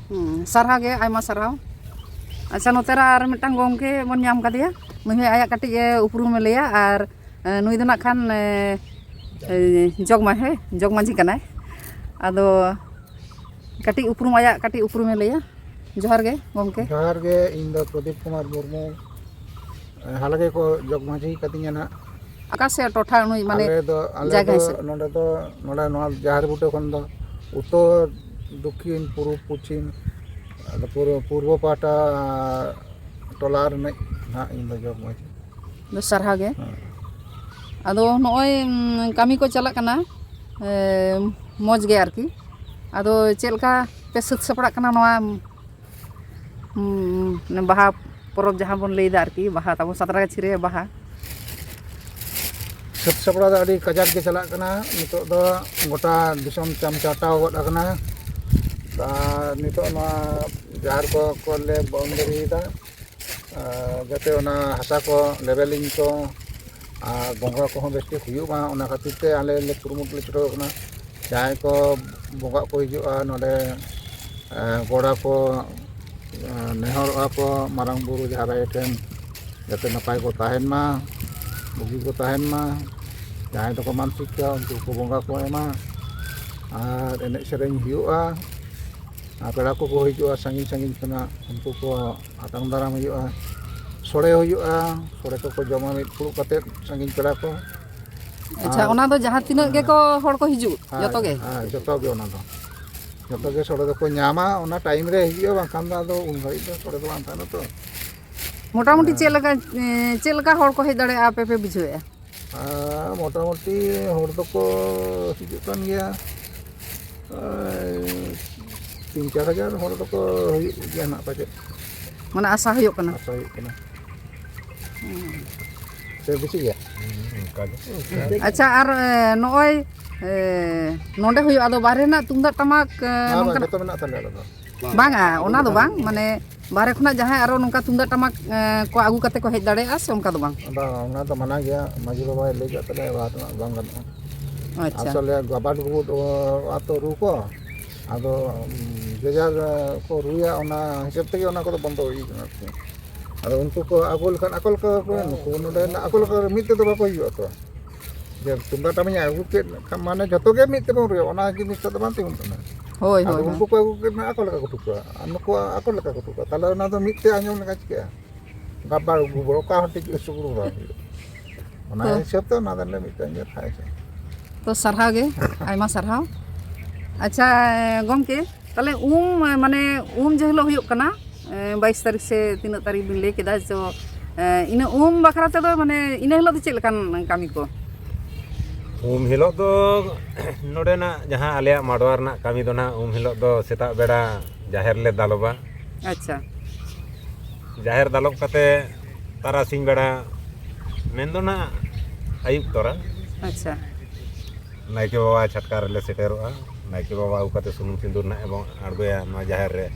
ᱦᱩᱸ, ᱥᱟᱨᱦᱟᱣ ᱜᱮ, ᱟᱭᱢᱟ ᱥᱟᱨᱦᱟᱣ᱾ ᱟᱪᱪᱷᱟ, ᱱᱚᱛᱮ ᱨᱮ ᱟᱨ ᱢᱤᱫᱴᱟᱝ ᱜᱚᱢᱠᱮ ᱵᱚᱱ ᱧᱟᱢ ᱠᱟᱫᱮᱭᱟ, ᱱᱩᱭ ᱦᱚᱸ ᱟᱭᱟᱜ ᱠᱟᱹᱴᱤᱡ ᱮ ᱩᱯᱨᱩᱢᱮ ᱞᱟᱹᱭᱟ᱾ ᱟᱨ ᱮ, ᱱᱩᱭ ᱫᱚ ᱱᱟᱜ ᱠᱷᱟᱱ ᱮ, ᱮ, ᱡᱚᱜᱽ ᱢᱟ-, ᱦᱮᱸ, ᱡᱚᱜᱽ ᱢᱟᱹᱡᱷᱤ ᱠᱟᱱᱟᱭ᱾ ᱟᱫᱚ ᱠᱟᱹᱴᱤᱡ ᱩᱯᱨᱩᱢ, ᱟᱭᱟᱜ ᱠᱟᱹᱴᱤᱡ ᱩᱯᱨᱩᱢᱮ ᱞᱟᱹᱭᱟ᱾ ᱡᱚᱦᱟᱨ ᱜᱮ ᱜᱚᱢᱠᱮ᱾ ᱡᱚᱦᱟᱨ ᱜᱮ, ᱤᱧ ᱫᱚ ᱯᱨᱚᱫᱤᱯ ᱠᱩᱢᱟᱨ ᱢᱩᱨᱢᱩ᱾ ᱦᱟᱞᱮ ᱜᱮᱠᱚ ᱡᱚᱜᱽ ᱢᱟᱹᱡᱷᱤ ᱠᱟᱫᱤᱧᱟ ᱱᱟᱦᱟᱜ᱾ ᱚᱠᱟ ᱥᱮᱫ ᱴᱚᱴᱷᱟ ᱱᱩᱭ, ᱢᱟᱱᱮ ᱟᱞᱮ ᱫᱚ, ᱟᱞᱮ ᱡᱟᱭᱜᱟ ᱫᱚ ᱦᱤᱥᱟᱹᱵ? ᱱᱚᱰᱮ ᱫᱚ, ᱱᱚᱰᱮ ᱱᱚᱣᱟ ᱡᱟᱦᱮᱨ ᱵᱩᱴᱟᱹ ᱠᱷᱚᱱ ᱫᱚ ᱩᱛᱛᱚᱨ, ᱫᱚᱠᱠᱷᱤᱱ, ᱯᱩᱨᱩᱵ, ᱯᱚᱪᱷᱤᱢ, ᱟᱫᱚ ᱯᱩᱨᱩ-, ᱯᱩᱨᱵᱚ ᱯᱟᱦᱴᱟ ᱴᱚᱞᱟ ᱨᱤᱱᱤᱡ ᱱᱟᱦᱟᱜ ᱤᱧ ᱫᱚ ᱡᱚᱜᱽ ᱢᱟᱹᱡᱷᱤ᱾ ᱵᱮᱥ, ᱥᱟᱨᱦᱟᱣ ᱜᱮ᱾ ᱦᱮᱸ᱾ ᱟᱫᱚ ᱱᱚᱜᱼᱚᱭ, ᱩᱸ, ᱠᱟᱹᱢᱤ ᱠᱚ ᱪᱟᱞᱟᱜ ᱠᱟᱱᱟ, ᱮ, ᱢᱚᱡᱽ ᱜᱮ ᱟᱨᱠᱤ᱾ ᱟᱫᱚ ᱪᱮᱫ ᱞᱮᱠᱟ ᱯᱮ ᱥᱟᱹᱛ ᱥᱟᱯᱲᱟᱜ ᱠᱟᱱᱟ ᱱᱚᱣᱟ, ᱩᱸ, ᱵᱟᱦᱟ ᱯᱚᱨᱚᱵᱽ ᱡᱟᱦᱟᱸ ᱵᱚᱱ ᱞᱟᱹᱭᱫᱟ ᱟᱨᱠᱤ, ᱵᱟᱦᱟ ᱛᱟᱵᱚᱱ, ᱥᱟᱛᱨᱟᱜᱟᱪᱷᱤ ᱨᱮ ᱵᱟᱦᱟ? ᱥᱟᱹᱛ ᱥᱟᱯᱲᱟᱣ ᱫᱚ ᱟᱹᱰᱤ ᱠᱟᱡᱟᱠ ᱜᱮ ᱪᱟᱞᱟᱜ ᱠᱟᱱᱟ᱾ ᱱᱤᱛᱚᱜ ᱫᱚ ᱜᱚᱴᱟ ᱫᱤᱥᱚᱢ ᱪᱟᱢᱪᱟᱴᱟᱣ ᱜᱚᱫ ᱟᱠᱟᱱᱟ᱾ ᱟᱨ ᱱᱤᱛᱚᱜ ᱱᱚᱣᱟ ᱡᱟᱦᱮᱨ ᱠᱚ, ᱠᱚᱞᱮ ᱵᱟᱣᱩᱱᱰᱟᱨᱤᱭᱮᱫᱟ᱾ ᱟᱨ ᱡᱟᱛᱮ ᱚᱱᱟ ᱦᱟᱥᱟ ᱠᱚ ᱞᱮᱵᱮᱞᱤᱝ ᱠᱚ ᱟᱨ ᱵᱚᱸᱜᱟ ᱠᱚᱦᱚᱸ ᱵᱮᱥ ᱴᱷᱤᱠ ᱦᱩᱭᱩᱜ ᱢᱟ, ᱚᱱᱟ ᱠᱷᱟᱹᱛᱤᱨ ᱛᱮ ᱟᱞᱮ ᱞᱮ ᱠᱩᱨᱩᱢᱩᱴᱩ ᱞᱮ ᱪᱷᱩᱴᱟᱹᱣ ᱠᱟᱱᱟ᱾ ᱡᱟᱦᱟᱸᱭ ᱠᱚ ᱵᱚᱸᱜᱟᱜ ᱠᱚ ᱦᱤᱡᱩᱜᱼᱟ ᱱᱚᱰᱮ, ᱮ, ᱜᱚᱲᱟ ᱠᱚ, ᱮ, ᱱᱮᱦᱚᱨᱚᱜᱼᱟ ᱠᱚ ᱢᱟᱨᱟᱝ ᱵᱩᱨᱩ ᱡᱟᱦᱮᱨ ᱟᱭᱳ ᱴᱷᱮᱱ, ᱡᱟᱛᱮ ᱱᱟᱯᱟᱭ ᱠᱚ ᱛᱟᱦᱮᱱ ᱢᱟ, ᱵᱩᱜᱤ ᱠᱚ ᱛᱟᱦᱮᱱ ᱢᱟ᱾ ᱡᱟᱦᱟᱸᱭ ᱫᱚᱠᱚ ᱢᱟᱱᱥᱤᱠ ᱠᱟᱜᱼᱟ, ᱩᱱᱠᱩ ᱠᱚ ᱵᱚᱸᱜᱟ ᱠᱚ ᱮᱢᱟ᱾ ᱟᱨ ᱮᱱᱮᱡ ᱥᱮᱨᱮᱧ ᱦᱩᱭᱩᱜᱼᱟ᱾ ᱟᱨ ᱯᱮᱲᱟ ᱠᱚᱠᱚ ᱦᱤᱡᱩᱜᱼᱟ ᱥᱟᱺᱜᱤᱧ ᱥᱟᱺᱜᱤᱧ ᱠᱷᱚᱱᱟᱜ, ᱩᱱᱠᱩ ᱠᱚ ᱟᱛᱟᱝ ᱫᱟᱨᱟᱢ ᱦᱩᱭᱩᱜᱼᱟ᱾ ᱥᱚᱲᱮ ᱦᱩᱭᱩᱜᱼᱟ, ᱥᱚᱲᱮ ᱠᱚᱠᱚ ᱡᱚᱢᱟ ᱢᱤᱫ ᱯᱷᱩᱲᱩᱜ ᱠᱟᱛᱮᱫ ᱥᱟᱺᱜᱤᱧ ᱯᱮᱲᱟ ᱠᱚ᱾ ᱟᱪᱪᱷᱟ, ᱟᱨ ᱚᱱᱟ ᱫᱚ ᱡᱟᱦᱟᱸ ᱛᱤᱱᱟᱹᱜ ᱦᱮᱸ, ᱜᱮᱠᱚ ᱦᱚᱲ ᱠᱚ ᱦᱤᱡᱩᱜ, ᱦᱮᱸ, ᱡᱚᱛᱚ ᱜᱮ? ᱦᱮᱸ, ᱡᱚᱛᱚ ᱜᱮ ᱚᱱᱟ ᱫᱚ᱾ ᱡᱚᱛᱚ ᱜᱮ ᱥᱚᱲᱮ ᱫᱚᱠᱚ ᱧᱟᱢᱟ, ᱚᱱᱟ ᱴᱟᱭᱤᱢ ᱨᱮ ᱦᱤᱡᱩᱜᱼᱟ, ᱵᱟᱝᱠᱷᱟᱱ ᱫᱚ ᱟᱫᱚ ᱩᱱ ᱜᱷᱟᱹᱲᱤᱡ ᱫᱚ ᱥᱚᱲᱮ ᱫᱚ ᱵᱟᱝ ᱛᱟᱦᱮᱱᱟ ᱛᱚ᱾ ᱢᱚᱴᱟᱢᱩᱴᱤ ᱦᱮᱸ᱾ ᱪᱮᱫ ᱞᱮᱠᱟ, ᱮᱸ, ᱪᱮᱫ ᱞᱮᱠᱟ ᱦᱚᱲ ᱠᱚ ᱦᱮᱡ ᱫᱟᱲᱮᱭᱟᱜᱼᱟ ᱟᱯᱮ ᱯᱮ ᱵᱩᱡᱷᱟᱹᱣᱮᱫᱼᱟ? ᱟᱨ ᱢᱚᱴᱟᱢᱩᱴᱤ ᱦᱚᱲ ᱫᱚᱠᱚ ᱦᱤᱡᱩᱜ ᱠᱟᱱ ᱜᱮᱭᱟ, ᱳᱭ ᱛᱤᱱ ᱪᱟᱨ ᱦᱟᱡᱟᱨ ᱦᱚᱲ ᱫᱚᱠᱚ ᱦᱩᱭᱩᱜ ᱜᱮᱭᱟ ᱱᱟᱜ ᱯᱟᱪᱮᱫ᱾ ᱢᱟᱱᱮ ᱟᱥᱟ ᱦᱩᱭᱩᱜ ᱠᱟᱱᱟ? ᱟᱥᱟ ᱦᱩᱭᱩᱜ ᱠᱟᱱᱟ᱾ ᱦᱩᱸ᱾ ᱥᱮ ᱵᱮᱥᱤ ᱜᱮᱭᱟ? ᱦᱩᱸ, ᱚᱱᱠᱟ ᱜᱮ᱾ ᱟᱪᱪᱷᱟ, ᱟᱨ, ᱮ, ᱱᱚᱜᱼᱚᱭ, ᱮ, ᱱᱚᱰᱮ ᱦᱩᱭᱩᱜᱼᱟ, ᱟᱫᱚ ᱵᱟᱨᱦᱮ ᱨᱮᱱᱟᱜ ᱛᱩᱢᱫᱟᱜ ᱴᱟᱢᱟᱠ, ᱮ, ᱵᱟᱝ, ᱵᱟᱝ, ᱱᱚᱝᱠᱟᱱᱟᱜ? ᱡᱚᱛᱚ ᱢᱮᱱᱟᱜ ᱛᱟᱞᱮᱭᱟ ᱟᱞᱮ ᱫᱚ᱾ ᱵᱟᱝᱟ, ᱚᱱᱟ ᱫᱚ ᱵᱟᱝ, ᱢᱟᱱᱮ ᱵᱟᱦᱨᱮ ᱠᱷᱚᱱᱟᱜ ᱡᱟᱦᱟᱸᱭ ᱟᱨᱚ ᱱᱚᱝᱠᱟ ᱛᱩᱢᱫᱟᱜ ᱴᱟᱢᱟᱠ, ᱮᱸ, ᱠᱚ ᱟᱹᱜᱩ ᱠᱟᱛᱮ ᱠᱚ ᱦᱮᱡ ᱫᱟᱲᱮᱭᱟᱜᱼᱟ ᱥᱮ ᱚᱱᱠᱟ ᱫᱚ ᱵᱟᱝ? ᱵᱟᱝ, ᱚᱱᱟ ᱫᱚ ᱢᱟᱱᱟ ᱜᱮᱭᱟ, ᱢᱟᱹᱡᱷᱤ ᱵᱟᱵᱟᱭ ᱞᱟᱹᱭ ᱠᱟᱜ ᱛᱟᱞᱮᱭᱟ, ᱵᱟᱦᱨᱮ ᱨᱮᱱᱟᱜ ᱵᱟᱝ ᱜᱟᱱᱚᱜᱼᱟ᱾ ᱟᱪᱪᱷᱟ᱾ ᱟᱥᱚᱞᱮ ᱜᱟᱵᱟᱰ ᱜᱩᱵᱩᱰ ᱟᱛᱳ ᱨᱩ ᱠᱚ, ᱟᱫᱚ ᱡᱮ ᱡᱟᱨ ᱠᱚ ᱨᱩᱭᱟ, ᱚᱱᱟ ᱦᱤᱥᱟᱹᱵ ᱛᱮᱜᱮ ᱚᱱᱟ ᱠᱚᱫᱚ ᱵᱚᱱᱫᱚ ᱦᱩᱭ ᱠᱟᱱᱟ ᱟᱨᱠᱤ᱾ ᱟᱫᱚ ᱩᱱᱠᱩ ᱠᱚ ᱟᱠᱚ ᱞᱮᱠᱟᱱ ᱟᱠᱚ ᱞᱮᱠᱟ ᱠᱚ ᱨᱩᱭᱟ, ᱱᱩᱠᱩ ᱱᱚᱰᱮ ᱟᱠᱚ ᱞᱮᱠᱟ ᱢᱤᱫ ᱛᱮᱫᱚ ᱵᱟᱠᱚ ᱦᱩᱭᱩᱜᱼᱟ ᱛᱚ᱾ ᱡᱮ ᱛᱩᱢᱫᱟᱜ ᱴᱟᱢᱟᱠ ᱤᱧ ᱟᱹᱜᱩ ᱠᱮᱫ ᱠᱷᱟᱱ, ᱢᱟᱱᱮ ᱡᱷᱚᱛᱚ ᱜᱮ ᱢᱤᱫ ᱛᱮᱵᱚᱱ ᱨᱩᱭᱟ, ᱚᱱᱟ ᱡᱤᱱᱤᱥᱴᱟ ᱫᱚ ᱵᱟᱝ ᱛᱤᱸᱜᱩᱱ ᱠᱟᱱᱟ᱾ ᱦᱳᱭ, ᱟᱫᱚ ᱦᱳᱭ, ᱩᱱᱠᱩ ᱦᱳᱭ᱾ ᱠᱚ ᱟᱹᱜᱩ ᱠᱮᱫ ᱢᱮ, ᱟᱠᱚ ᱞᱮᱠᱟ ᱠᱚ ᱴᱷᱩᱠᱟᱹᱣᱟ, ᱟᱨ ᱱᱩᱠᱩ ᱟᱠᱚ ᱞᱮᱠᱟ ᱠᱚ ᱴᱷᱩᱠᱟᱹᱣᱟ, ᱛᱟᱦᱞᱮ ᱚᱱᱟ ᱫᱚ ᱢᱤᱫ ᱛᱮ ᱟᱸᱡᱚᱢ ᱞᱮᱠᱟ ᱪᱤᱠᱟᱹᱜᱼᱟ? ᱜᱟᱵᱟᱲ ᱜᱩᱵᱩᱲ, ᱚᱠᱟ ᱦᱚᱸ ᱴᱷᱤᱠ ᱥᱩᱜᱩᱲ ᱵᱟᱝ ᱦᱩᱭᱩᱜᱼᱟ᱾ ᱚᱱᱟ ᱛᱚ᱾ ᱦᱤᱥᱟᱹᱵ ᱛᱮ ᱚᱱᱟ ᱫᱚᱞᱮ ᱢᱤᱫᱴᱟᱝ ᱜᱮ ᱛᱟᱦᱮᱸ ᱠᱟᱱᱟ᱾ ᱛᱚ, ᱥᱟᱨᱦᱟᱣ ᱜᱮ, ᱟᱭᱢᱟ ᱥᱟᱨᱦᱟᱣ᱾ ᱟᱪᱪᱷᱟ, ᱜᱚᱢᱠᱮ, ᱛᱟᱦᱞᱮ ᱩᱢ, ᱢᱟᱱᱮ ᱩᱢ ᱡᱮ ᱦᱤᱞᱳᱜ ᱦᱩᱭᱩᱜ ᱠᱟᱱᱟ, ᱮ, ᱵᱟᱭᱤᱥ ᱛᱟᱹᱨᱤᱠᱷ ᱥᱮ ᱛᱤᱱᱟᱹᱜ ᱛᱟᱹᱨᱤᱠᱷ ᱵᱤᱱ ᱞᱟᱹᱭ ᱠᱮᱫᱟ, ᱛᱚ, ᱮ, ᱤᱱᱟᱹ ᱩᱢ ᱵᱟᱠᱷᱨᱟ ᱛᱮᱫᱚ, ᱢᱟᱱᱮ, ᱤᱱᱟᱹ ᱦᱤᱞᱳᱜ ᱫᱚ ᱪᱮᱫ ᱞᱮᱠᱟᱱ ᱠᱟᱹᱢᱤ ᱠᱚ? ᱩᱢ ᱦᱤᱞᱳᱜ ᱫᱚ ᱱᱚᱰᱮᱱᱟᱜ ᱡᱟᱦᱟᱸ ᱟᱞᱮᱭᱟᱜ ᱢᱟᱰᱣᱟ ᱨᱮᱱᱟᱜ ᱠᱟᱹᱢᱤ ᱫᱚ ᱱᱟᱦᱟᱜ, ᱩᱢ ᱦᱤᱞᱳᱜ ᱫᱚ ᱥᱮᱛᱟᱜ ᱵᱮᱲᱟ ᱡᱟᱦᱮᱨ ᱞᱮ ᱫᱟᱞᱚᱵᱟ᱾ ᱟᱪᱪᱷᱟ᱾ ᱡᱟᱦᱮᱨ ᱫᱟᱞᱚᱵ ᱠᱟᱛᱮ ᱛᱟᱨᱟᱥᱤᱧ ᱵᱮᱲᱟ, ᱢᱮᱱᱫᱚ ᱱᱟᱦᱟᱜ ᱟᱹᱭᱩᱵ ᱛᱚᱨᱟ, ᱟᱪᱪᱷᱟ᱾ ᱱᱟᱭᱠᱮ ᱵᱟᱵᱟ ᱪᱷᱟᱴᱠᱟ ᱨᱮᱞᱮ ᱥᱮᱴᱮᱨᱚᱜᱼᱟ᱾ ᱱᱟᱭᱠᱮ ᱵᱟᱵᱟ ᱟᱹᱜᱩ ᱠᱟᱛᱮ ᱥᱩᱱᱩᱢ ᱥᱤᱸᱫᱩᱨ ᱱᱟᱦᱟᱜ ᱮᱵᱚᱝ ᱟᱬᱜᱚᱭᱟ ᱱᱚᱣᱟ ᱡᱟᱦᱮᱨ ᱨᱮ᱾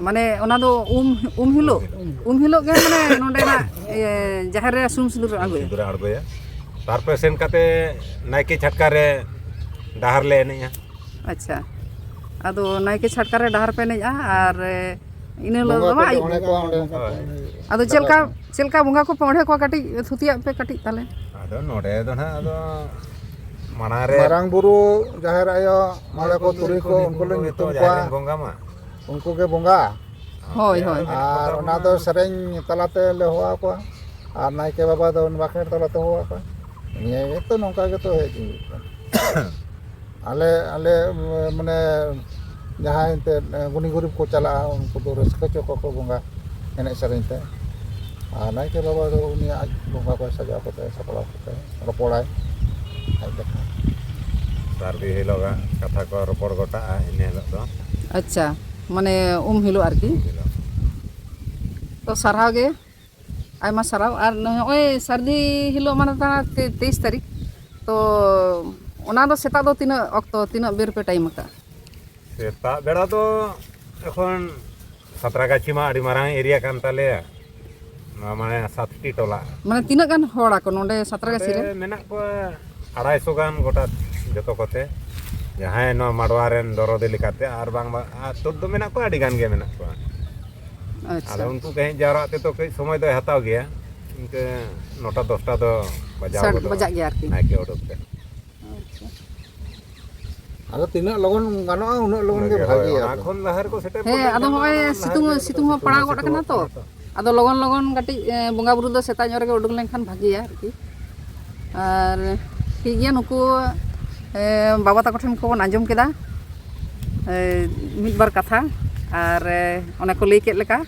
ᱢᱟᱱᱮ ᱚᱱᱟ ᱫᱚ ᱩᱢ, ᱩᱢ ᱦᱤᱞᱳᱜ? ᱩᱢ ᱦᱤᱞᱳᱜ᱾ ᱩᱢ ᱦᱤᱞᱳᱜ ᱜᱮ, ᱢᱟᱱᱮ, ᱱᱚᱸᱰᱮᱱᱟᱜ, ᱤᱭᱟᱹ, ᱡᱟᱦᱮᱨ ᱨᱮ ᱥᱩᱱᱩᱢ ᱥᱤᱸᱫᱩᱨ ᱟᱬᱜᱚᱭᱟ? ᱥᱤᱸᱫᱩᱨ ᱟᱬᱜᱚᱭᱟ᱾ ᱛᱟᱨᱯᱚᱨᱮ ᱥᱮᱱ ᱠᱟᱛᱮ ᱱᱟᱭᱠᱮ ᱪᱷᱟᱴᱠᱟ ᱨᱮ ᱰᱟᱦᱟᱨ ᱞᱮ ᱮᱱᱮᱡᱼᱟ᱾ ᱟᱪᱪᱷᱟ᱾ ᱟᱫᱚ ᱱᱟᱭᱠᱮ ᱪᱷᱟᱴᱠᱟ ᱨᱮ ᱰᱟᱦᱟᱨ ᱯᱮ ᱮᱱᱮᱡᱼᱟ, ᱟᱨ ᱤᱱᱟᱹ ᱦᱤᱞᱳᱜ ᱵᱚᱸᱜᱟ ᱫᱚ ᱠᱚ ᱵᱟᱝ ᱟᱹᱭᱩᱵ ᱚᱸᱰᱮ ᱠᱚ ᱠᱚ᱾ ᱚᱸᱰᱮ ᱦᱳᱭ᱾ ᱟᱫᱚ ᱪᱮᱫ ᱞᱮᱠᱟ, ᱪᱮᱫ ᱞᱮᱠᱟ ᱵᱚᱸᱜᱟ ᱠᱚᱯᱮ ᱚᱸᱰᱮ ᱠᱚᱣᱟ? ᱠᱟᱹᱴᱤᱡ ᱛᱷᱩᱛᱤᱭᱟᱜ ᱯᱮ ᱠᱟᱹᱴᱤᱡ ᱛᱟᱦᱞᱮ᱾ ᱟᱫᱚ ᱱᱚᱰᱮ ᱫᱚ ᱱᱟᱦᱟᱜ, ᱟᱫᱚ ᱢᱟᱲᱟᱝ ᱨᱮ ᱢᱟᱨᱟᱝ ᱵᱩᱨᱩ, ᱡᱟᱦᱮᱨ ᱟᱭᱳ, ᱢᱚᱬᱮ ᱠᱚ ᱛᱩᱨᱩᱭ ᱠᱚ, ᱩᱱᱠᱩ ᱞᱮ ᱧᱩᱛᱩᱢ ᱡᱟᱦᱮᱨ ᱠᱚᱣᱟ᱾ ᱨᱮᱱ ᱵᱚᱸᱜᱟ ᱢᱟ᱾ ᱩᱱᱠᱩ ᱜᱮ ᱵᱚᱸᱜᱟ᱾ ᱦᱳᱭ, ᱦᱳᱭ᱾ ᱟᱨ ᱚᱱᱟ ᱫᱚ ᱥᱮᱨᱮᱧ ᱛᱟᱞᱟᱛᱮ ᱞᱮ ᱦᱚᱦᱚ ᱟᱠᱚᱣᱟ᱾ ᱟᱨ ᱱᱟᱭᱠᱮ ᱵᱟᱵᱟ ᱫᱚ ᱵᱟᱸᱠᱷᱮᱲ ᱛᱟᱞᱟᱛᱮ ᱦᱚᱦᱚ ᱟᱠᱚᱣᱟ᱾ ᱱᱤᱭᱟᱹ ᱜᱮᱛᱚ, ᱱᱚᱝᱠᱟ ᱜᱮᱛᱚ ᱦᱮᱡ ᱦᱩᱭᱩᱜ ᱠᱟᱱᱟ᱾ ᱟᱞᱮ, ᱟᱞᱮ, ᱢᱟᱱᱮ, ᱡᱟᱦᱟᱸᱭ ᱮᱱᱛᱮᱫ ᱜᱩᱱᱤ ᱜᱩᱨᱤᱵ ᱠᱚ ᱪᱟᱞᱟᱜᱼᱟ, ᱩᱱᱠᱩ ᱫᱚ ᱨᱟᱹᱥᱠᱟᱹ ᱦᱚᱪᱚ ᱠᱚᱣᱟ ᱠᱚ ᱵᱚᱸᱜᱟ ᱮᱱᱮᱡ ᱥᱮᱨᱮᱧ ᱛᱮ᱾ ᱟᱨ ᱱᱟᱭᱠᱮ ᱵᱟᱵᱟ ᱫᱚ ᱩᱱᱤ ᱟᱡ ᱵᱚᱸᱜᱟ ᱠᱚᱭ ᱥᱟᱡᱟᱣ ᱠᱚᱛᱮ, ᱥᱟᱯᱲᱟᱣ ᱠᱚᱛᱮ, ᱨᱚᱯᱚᱲᱟᱭ ᱟᱡ ᱞᱮᱠᱟ᱾ ᱥᱟᱹᱨᱫᱤ ᱦᱤᱞᱳᱜᱟᱜ ᱠᱟᱛᱷᱟ ᱠᱚ ᱨᱚᱯᱚᱲ ᱜᱚᱴᱟᱜᱼᱟ ᱤᱱᱟᱹ ᱦᱤᱞᱳᱜ ᱫᱚ᱾ ᱟᱪᱪᱷᱟ, ᱢᱟᱱᱮ ᱩᱢ ᱦᱤᱞᱳᱜ ᱟᱨᱠᱤ᱾ ᱩᱢ ᱦᱤᱞᱳᱜ᱾ ᱛᱚ, ᱥᱟᱨᱦᱟᱣ ᱜᱮ, ᱟᱭᱢᱟ ᱥᱟᱨᱦᱟᱣ᱾ ᱟᱨ ᱱᱚᱜᱼᱚᱭ ᱥᱟᱹᱨᱫᱤ ᱦᱤᱞᱳᱜ, ᱢᱟᱱᱮ, ᱛᱟᱦᱮᱸ ᱛᱮ-, ᱛᱮᱭᱤᱥ ᱛᱟᱹᱨᱤᱠᱷ, ᱛᱚ, ᱚᱱᱟ ᱫᱚ ᱥᱮᱛᱟᱜ ᱫᱚ ᱛᱤᱱᱟᱹᱜ ᱚᱠᱛᱚ, ᱛᱤᱱᱟᱹᱜ ᱵᱮᱨ ᱯᱮ ᱴᱟᱭᱤᱢ ᱟᱠᱟᱫᱼᱟ? ᱥᱮᱛᱟᱜ ᱵᱮᱲᱟ ᱫᱚ ᱮᱠᱷᱚᱱ ᱥᱟᱸᱛᱨᱟᱜᱟᱪᱷᱤ ᱢᱟ ᱟᱹᱰᱤ ᱢᱟᱨᱟᱝ ᱮᱨᱤᱭᱟ ᱠᱟᱱ ᱛᱟᱞᱮᱭᱟ, ᱱᱚᱣᱟ ᱢᱟᱱᱮ ᱥᱟᱛᱴᱤ ᱴᱚᱞᱟ᱾ ᱢᱟᱱᱮ ᱛᱤᱱᱟᱹᱜ ᱜᱟᱱ ᱦᱚᱲ ᱟᱠᱚ ᱱᱚᱰᱮ ᱥᱟᱸᱛᱨᱟᱜᱟᱪᱷᱤ ᱨᱮ? ᱱᱚᱰᱮ ᱢᱮᱱᱟᱜ ᱠᱚᱣᱟ ᱟᱲᱟᱭᱥᱚ ᱜᱟᱱ ᱜᱚᱴᱟ ᱡᱚᱛᱚ ᱠᱚᱛᱮ, ᱡᱟᱦᱟᱸᱭ ᱱᱚᱣᱟ ᱢᱟᱰᱣᱟ ᱨᱮᱱ ᱫᱚᱨᱚᱫᱤ ᱞᱮᱠᱟᱛᱮ, ᱟᱨ ᱵᱟᱝ ᱵᱟᱝ ᱟᱨ ᱛᱩᱫ ᱫᱚ ᱢᱮᱱᱟᱜ ᱠᱚᱣᱟ, ᱟᱹᱰᱤ ᱜᱟᱱ ᱜᱮ ᱢᱮᱱᱟᱜ ᱠᱚᱣᱟ᱾ ᱟᱪᱪᱷᱟ᱾ ᱟᱫᱚ ᱩᱱᱠᱩ ᱠᱚ ᱦᱮᱡ ᱡᱟᱣᱨᱟᱜ ᱛᱮᱫᱚ ᱠᱟᱹᱡ ᱥᱚᱢᱚᱭ ᱫᱚᱭ ᱦᱟᱛᱟᱣ ᱜᱮᱭᱟ, ᱤᱱᱠᱟᱹ ᱱᱚᱴᱟ ᱫᱚᱥᱴᱟ ᱫᱚ ᱵᱟᱡᱟᱣ ᱥᱟᱴ ᱜᱚᱫᱚᱜᱼᱟ ᱵᱟᱡᱟᱜ ᱜᱮᱭᱟ ᱟᱨᱠᱤ᱾ ᱱᱟᱭᱠᱮ ᱩᱰᱩᱠ ᱛᱮ᱾ ᱟᱪᱪᱷᱟ᱾ ᱟᱫᱚ ᱛᱤᱱᱟᱹᱜ ᱞᱚᱜᱚᱱ ᱜᱟᱱᱚᱜᱼᱟ, ᱩᱱᱟᱹᱜ ᱞᱚᱜᱚᱱ ᱜᱮ ᱦᱳᱭ, ᱵᱷᱟᱜᱮᱭᱟ ᱚᱱᱟ ᱟᱨᱠᱤ᱾ ᱠᱷᱚᱱ ᱞᱟᱦᱟ ᱨᱮᱠᱚ ᱥᱮᱴᱮᱨ ᱦᱮᱸ, ᱠᱚᱜ ᱟᱫᱚ ᱞᱮᱱᱠᱷᱟᱱ ᱫᱚ ᱦᱚᱸᱜᱼᱚᱭ ᱞᱟᱦᱟ ᱥᱤᱛᱩᱝ, ᱨᱮᱜᱮ ᱟᱫᱚ ᱥᱤᱛᱩᱝ ᱠᱚ ᱦᱚᱸ ᱯᱟᱲᱟᱣ ᱥᱤᱛᱩᱝ ᱜᱚᱫ ᱠᱟᱱᱟ ᱛᱚ᱾ ᱥᱤᱛᱩᱝᱚᱜ ᱠᱟᱱᱟ ᱛᱚ᱾ ᱟᱫᱚ ᱞᱚᱜᱚᱱ ᱞᱚᱜᱚᱱ ᱠᱟᱹᱴᱤᱡ, ᱮ, ᱵᱚᱸᱜᱟ ᱵᱩᱨᱩ ᱫᱚ ᱥᱮᱛᱟᱜ ᱧᱚᱜ ᱨᱮᱜᱮ ᱩᱰᱩᱠ ᱞᱮᱱᱠᱷᱟᱱ ᱵᱷᱟᱜᱮᱭᱟ ᱟᱨᱠᱤ᱾ ᱟᱨ ᱴᱷᱤᱠ ᱜᱮᱭᱟ, ᱱᱩᱠᱩ, ᱮ, ᱵᱟᱵᱟ ᱛᱟᱠᱚ ᱴᱷᱮᱱ ᱠᱷᱚᱱ ᱵᱚᱱ ᱟᱸᱡᱚᱢ ᱠᱮᱫᱟ, ᱮ, ᱢᱤᱫ ᱵᱟᱨ ᱠᱟᱛᱷᱟ᱾ ᱟᱨ, ᱮ, ᱚᱱᱮ ᱠᱚ ᱞᱟᱹᱭ ᱠᱮᱫ ᱞᱮᱠᱟ,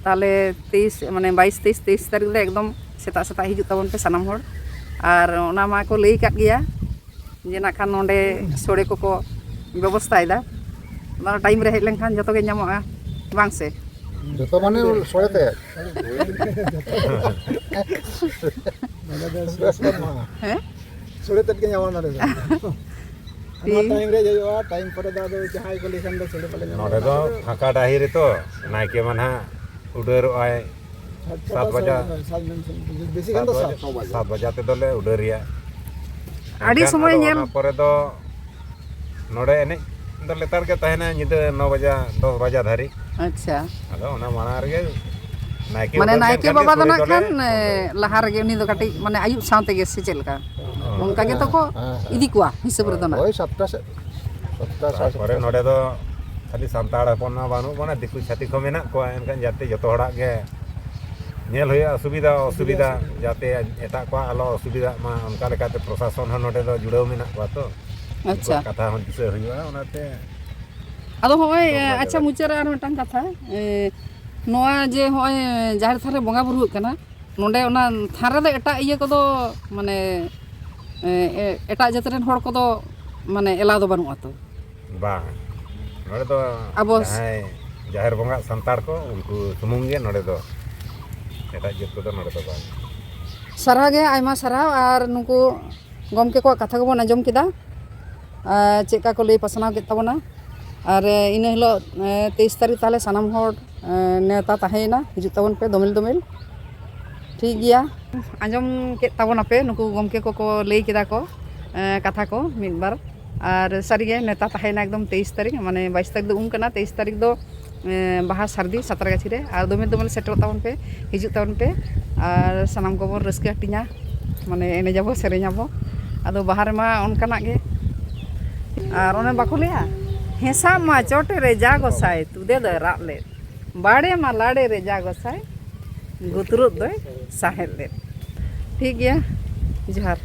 ᱛᱟᱦᱚᱞᱮ ᱛᱮᱭᱤᱥ, ᱢᱟᱱᱮ, ᱵᱟᱭᱤᱥ, ᱛᱮᱭᱤᱥ, ᱛᱮᱭᱤᱥ ᱛᱟᱹᱨᱤᱠᱷ ᱨᱮ ᱮᱠᱫᱚᱢ ᱥᱮᱛᱟᱜ ᱥᱮᱛᱟᱜ ᱦᱤᱡᱩᱜ ᱛᱟᱵᱚᱱ ᱯᱮ ᱥᱟᱱᱟᱢ ᱦᱚᱲ᱾ ᱟᱨ ᱚᱱᱟ ᱢᱟᱠᱚ ᱞᱟᱹᱭ ᱠᱟᱫ ᱜᱮᱭᱟ ᱡᱮ ᱱᱟᱜ ᱠᱷᱟᱱ ᱱᱚᱸᱰᱮ ᱥᱳᱲᱮ ᱠᱚᱠᱚ ᱵᱮᱵᱚᱥᱛᱷᱟᱭᱮᱫᱟ᱾ ᱚᱱᱟ ᱴᱟᱭᱤᱢ ᱨᱮ ᱦᱮᱡ ᱞᱮᱱᱠᱷᱟᱱ ᱡᱚᱛᱚ ᱜᱮ ᱧᱟᱢᱚᱜᱼᱟ, ᱵᱟᱝ ᱥᱮ? ᱡᱚᱛᱚ ᱢᱟᱱᱮ ᱥᱳᱲᱮ ᱛᱮ᱾ ᱱᱚᱰᱮ ᱫᱚ ᱵᱮᱥ ᱵᱟᱹᱱᱩᱜᱼᱟ᱾ ᱦᱮᱸ? ᱥᱳᱲᱮ ᱛᱮᱫ ᱜᱮ ᱧᱟᱢᱚᱜᱼᱟ ᱱᱚᱰᱮ ᱫᱚ᱾ ᱱᱚᱣᱟ ᱴᱷᱤᱠ᱾ ᱴᱟᱭᱤᱢ ᱨᱮ ᱦᱩᱭᱩᱜᱼᱟ, ᱴᱟᱭᱤᱢ ᱯᱚᱨᱮ ᱫᱚ ᱟᱫᱚ ᱡᱟᱦᱟᱸᱭ ᱠᱚ ᱞᱟᱹᱭ ᱠᱷᱟᱱ ᱫᱚ ᱥᱳᱲᱮ ᱵᱟᱞᱮ ᱧᱟᱢᱟ᱾ ᱱᱚᱰᱮ ᱫᱚ ᱯᱷᱟᱸᱠᱟ ᱰᱟᱹᱦᱤ ᱨᱮᱛᱚ, ᱱᱟᱭᱠᱮ ᱢᱟ ᱱᱟᱦᱟᱜ ᱩᱰᱟᱹᱨᱚᱜᱼᱟᱭ ᱥᱟᱛ ᱵᱟᱡᱟ᱾ ᱥᱟᱛ, ᱵᱮᱥᱤ ᱜᱟᱱ ᱫᱚ ᱥᱟᱛ ᱵᱟᱡᱟ, ᱥᱟᱛ ᱵᱟᱡᱟ᱾ ᱥᱟᱛ ᱵᱟᱡᱟ ᱛᱮᱫᱚ ᱞᱮ ᱩᱰᱟᱹᱨ ᱨᱮᱭᱟ᱾ ᱟᱹᱰᱤ ᱮᱱᱠᱷᱟᱱ ᱥᱚᱢᱚᱭ ᱟᱫᱚ ᱧᱮᱞ ᱚᱱᱟ ᱯᱚᱨᱮ ᱫᱚ ᱱᱚᱰᱮ ᱮᱱᱮᱡ ᱫᱚ ᱞᱮᱛᱟᱲ ᱜᱮ ᱛᱟᱦᱮᱱᱟ, ᱧᱤᱫᱟᱹ ᱱᱚ ᱵᱟᱡᱟ, ᱫᱚᱥ ᱵᱟᱡᱟ ᱫᱷᱟᱹᱨᱤᱡ᱾ ᱟᱪᱪᱷᱟ᱾ ᱟᱫᱚ ᱚᱱᱟ ᱢᱟᱲᱟᱝ ᱨᱮᱜᱮ ᱱᱟᱭᱠᱮ ᱢᱟᱱᱮ ᱩᱰᱟᱹᱨ ᱱᱟᱭᱠᱮ ᱞᱮᱱᱠᱷᱟᱱ ᱜᱮ ᱵᱟᱵᱟ ᱫᱚ ᱥᱳᱲᱮ ᱱᱟᱜ ᱫᱚᱞᱮ ᱠᱷᱟᱱ, ᱮ, ᱵᱚᱱᱫᱚᱭᱟ᱾ ᱞᱟᱦᱟ ᱨᱮᱜᱮ ᱩᱱᱤ ᱫᱚ ᱠᱟᱹᱴᱤᱡ, ᱢᱟᱱᱮ, ᱟᱹᱭᱩᱵ ᱥᱟᱶ ᱛᱮᱜᱮ ᱥᱮ ᱪᱮᱫ ᱞᱮᱠᱟ? ᱦᱮᱸ, ᱚᱱᱠᱟ ᱜᱮᱛᱚ ᱠᱚ ᱦᱮᱸ, ᱦᱮᱸ᱾ ᱤᱫᱤ ᱠᱚᱣᱟ ᱦᱤᱥᱟᱹᱵ ᱨᱮᱫᱚ ᱱᱟᱜ᱾ ᱳᱭ ᱥᱟᱛᱴᱟ ᱥᱮᱫ, ᱥᱟᱛᱴᱟ, ᱥᱟᱲᱮ ᱛᱟᱨᱯᱚᱨᱮ ᱥᱟᱛᱴᱟ ᱥᱮᱫ᱾ ᱱᱚᱰᱮ ᱫᱚ ᱠᱷᱟᱹᱞᱤ ᱥᱟᱱᱛᱟᱲ ᱦᱚᱯᱚᱱ ᱢᱟ ᱵᱟᱹᱱᱩᱜ ᱵᱚᱱᱟ, ᱫᱤᱠᱩ ᱪᱷᱟᱹᱛᱤᱠ ᱦᱚᱸ ᱢᱮᱱᱟᱜ ᱠᱚᱣᱟ, ᱮᱱᱠᱷᱟᱱ ᱡᱟᱛᱮ ᱡᱚᱛᱚ ᱦᱚᱲᱟᱜ ᱜᱮ ᱧᱮᱞ ᱦᱩᱭᱩᱜᱼᱟ, ᱚᱥᱩᱵᱤᱫᱷᱟ, ᱚᱥᱩᱵᱤᱫᱷᱟ, ᱡᱟᱛᱮ ᱮᱴᱟᱜ ᱠᱚᱣᱟᱜ ᱟᱞᱚ ᱚᱥᱩᱵᱤᱫᱷᱟᱜ ᱢᱟ, ᱚᱱᱠᱟ ᱞᱮᱠᱟᱛᱮ ᱯᱨᱚᱥᱟᱥᱚᱱ ᱦᱚᱸ ᱱᱚᱰᱮ ᱫᱚ ᱡᱩᱲᱟᱹᱣ ᱢᱮᱱᱟᱜ ᱠᱚᱣᱟ ᱛᱚ᱾ ᱟᱪᱪᱷᱟ᱾ ᱩᱱᱠᱩᱣᱟᱜ ᱠᱟᱛᱷᱟ ᱦᱚᱸ ᱫᱤᱥᱟᱹ ᱦᱩᱭᱩᱜᱼᱟ, ᱚᱱᱟᱛᱮ ᱟᱫᱚ ᱦᱚᱸᱜᱼᱚᱭ, ᱫᱚ ᱚᱱᱟ ᱟᱪᱪᱷᱟ, ᱜᱮᱞᱮ ᱢᱩᱪᱟᱹᱫ ᱨᱮ ᱟᱨ ᱢᱤᱫᱴᱟᱝ ᱠᱟᱛᱷᱟ, ᱮ, ᱱᱚᱣᱟ ᱡᱮ ᱦᱚᱸᱜᱼᱚᱭ ᱡᱟᱦᱮᱨ ᱛᱷᱟᱱ ᱨᱮ ᱵᱚᱸᱜᱟ ᱵᱩᱨᱩ ᱦᱩᱭᱩᱜ ᱠᱟᱱᱟ, ᱱᱚᱰᱮ ᱚᱱᱟ ᱛᱷᱟᱱ ᱨᱮᱫᱚ ᱮᱴᱟᱜ ᱤᱭᱟᱹ ᱠᱚᱫᱚ, ᱢᱟᱱᱮ, ᱮ, ᱮ, ᱮᱴᱟᱜ ᱡᱟᱹᱛ ᱨᱮᱱ ᱦᱚᱲ ᱠᱚᱫᱚ, ᱢᱟᱱᱮ, ᱮᱞᱟᱣ ᱫᱚ ᱵᱟᱹᱱᱩᱜᱼᱟ ᱛᱚ? ᱵᱟᱝ, ᱱᱚᱰᱮ ᱫᱚ ᱟᱵᱚ ᱡᱟᱦᱟᱸᱭ ᱡᱟᱦᱮᱨ ᱵᱚᱸᱜᱟ ᱥᱟᱱᱛᱟᱲ ᱠᱚ, ᱩᱱᱠᱩ ᱥᱩᱢᱩᱝ ᱜᱮ ᱱᱚᱰᱮ ᱫᱚ, ᱮᱴᱟᱜ ᱡᱟᱹᱛ ᱠᱚᱫᱚ ᱱᱚᱰᱮ ᱫᱚ ᱵᱟᱝ᱾ ᱥᱟᱨᱦᱟᱣ ᱜᱮ, ᱟᱭᱢᱟ ᱥᱟᱨᱦᱟᱣ᱾ ᱟᱨ ᱱᱩᱠᱩ ᱜᱚᱢᱠᱮ ᱠᱚᱣᱟᱜ ᱠᱟᱛᱷᱟ ᱠᱚᱵᱚᱱ ᱟᱸᱡᱚᱢ ᱠᱮᱫᱟ, ᱟᱨ ᱪᱮᱫ ᱞᱮᱠᱟ ᱠᱚ ᱞᱟᱹᱭ ᱯᱟᱥᱱᱟᱣ ᱠᱮᱫ ᱛᱟᱵᱚᱱᱟ᱾ ᱟᱨ ᱤᱱᱟᱹ ᱦᱤᱞᱳᱜ, ᱮ, ᱛᱮᱭᱤᱥ ᱛᱟᱹᱨᱤᱠᱷ ᱛᱟᱦᱞᱮ ᱥᱟᱱᱟᱢ ᱦᱚᱲ, ᱮ, ᱱᱮᱣᱛᱟ ᱛᱟᱦᱮᱸᱭᱮᱱᱟ, ᱦᱤᱡᱩᱜ ᱛᱟᱵᱚᱱ ᱯᱮ ᱫᱚᱢᱮᱞ ᱫᱚᱢᱮᱞ᱾ ᱴᱷᱤᱠ ᱜᱮᱭᱟ, ᱟᱸᱡᱚᱢ ᱠᱮᱫ ᱛᱟᱵᱚᱱᱟᱯᱮ, ᱱᱩᱠᱩ ᱜᱚᱢᱠᱮ ᱠᱚᱠᱚ ᱞᱟᱹᱭ ᱠᱮᱫᱟ ᱠᱚ᱾ ᱮᱸ, ᱠᱟᱛᱷᱟ ᱠᱚ ᱢᱤᱫ ᱵᱟᱨ᱾ ᱟᱨ ᱥᱟᱹᱨᱤᱜᱮ ᱱᱮᱣᱛᱟ ᱛᱟᱦᱮᱸᱭᱮᱱᱟ ᱮᱠᱫᱚᱢ ᱛᱮᱭᱤᱥ ᱛᱟᱹᱨᱤᱠᱷ, ᱢᱟᱱᱮ ᱵᱟᱭᱤᱥ ᱛᱟᱹᱨᱤᱠᱷ ᱫᱚ ᱩᱢ ᱠᱟᱱᱟ, ᱛᱮᱭᱤᱥ ᱛᱟᱹᱨᱤᱠᱷ ᱫᱚ, ᱮᱸ, ᱵᱟᱦᱟ ᱥᱟᱹᱨᱫᱤ ᱥᱟᱸᱛᱨᱟᱜᱟᱹᱪᱷᱤ ᱨᱮ᱾ ᱟᱨ ᱫᱚᱢᱮ ᱫᱚᱢᱮ ᱥᱮᱴᱮᱨᱚᱜ ᱛᱟᱵᱚᱱ ᱯᱮ, ᱦᱤᱡᱩᱜ ᱛᱟᱵᱚᱱ ᱯᱮ᱾ ᱟᱨ ᱥᱟᱱᱟᱢ ᱠᱚᱵᱚᱱ ᱨᱟᱹᱥᱠᱟᱹ ᱦᱟᱹᱴᱤᱧᱟ, ᱢᱟᱱᱮ ᱮᱱᱮᱡ ᱟᱵᱚ, ᱥᱮᱨᱮᱧ ᱟᱵᱚ᱾ ᱟᱫᱚ ᱵᱟᱦᱟ ᱨᱮᱢᱟ ᱚᱱᱠᱟᱱᱟᱜ ᱜᱮ᱾ ᱟᱨ ᱚᱱᱮ ᱵᱟᱠᱚ ᱞᱟᱹᱭᱟ, ᱦᱮᱸᱥᱟᱜ ᱢᱟ ᱪᱚᱴ ᱨᱮ ᱡᱟ ᱜᱚᱸᱥᱟᱭ, ᱛᱩᱫᱮ ᱫᱚᱭ ᱨᱟᱜ ᱞᱮᱫ, ᱵᱟᱲᱮ ᱢᱟ ᱞᱟᱲᱮ ᱨᱮ ᱡᱟ ᱜᱚᱸᱥᱟᱭ, ᱜᱩᱛᱨᱩᱫ ᱫᱚᱭ ᱥᱟᱦᱮᱫ ᱞᱮᱫ᱾ ᱴᱷᱤᱠ ᱜᱮᱭᱟ, ᱡᱚᱦᱟᱨ᱾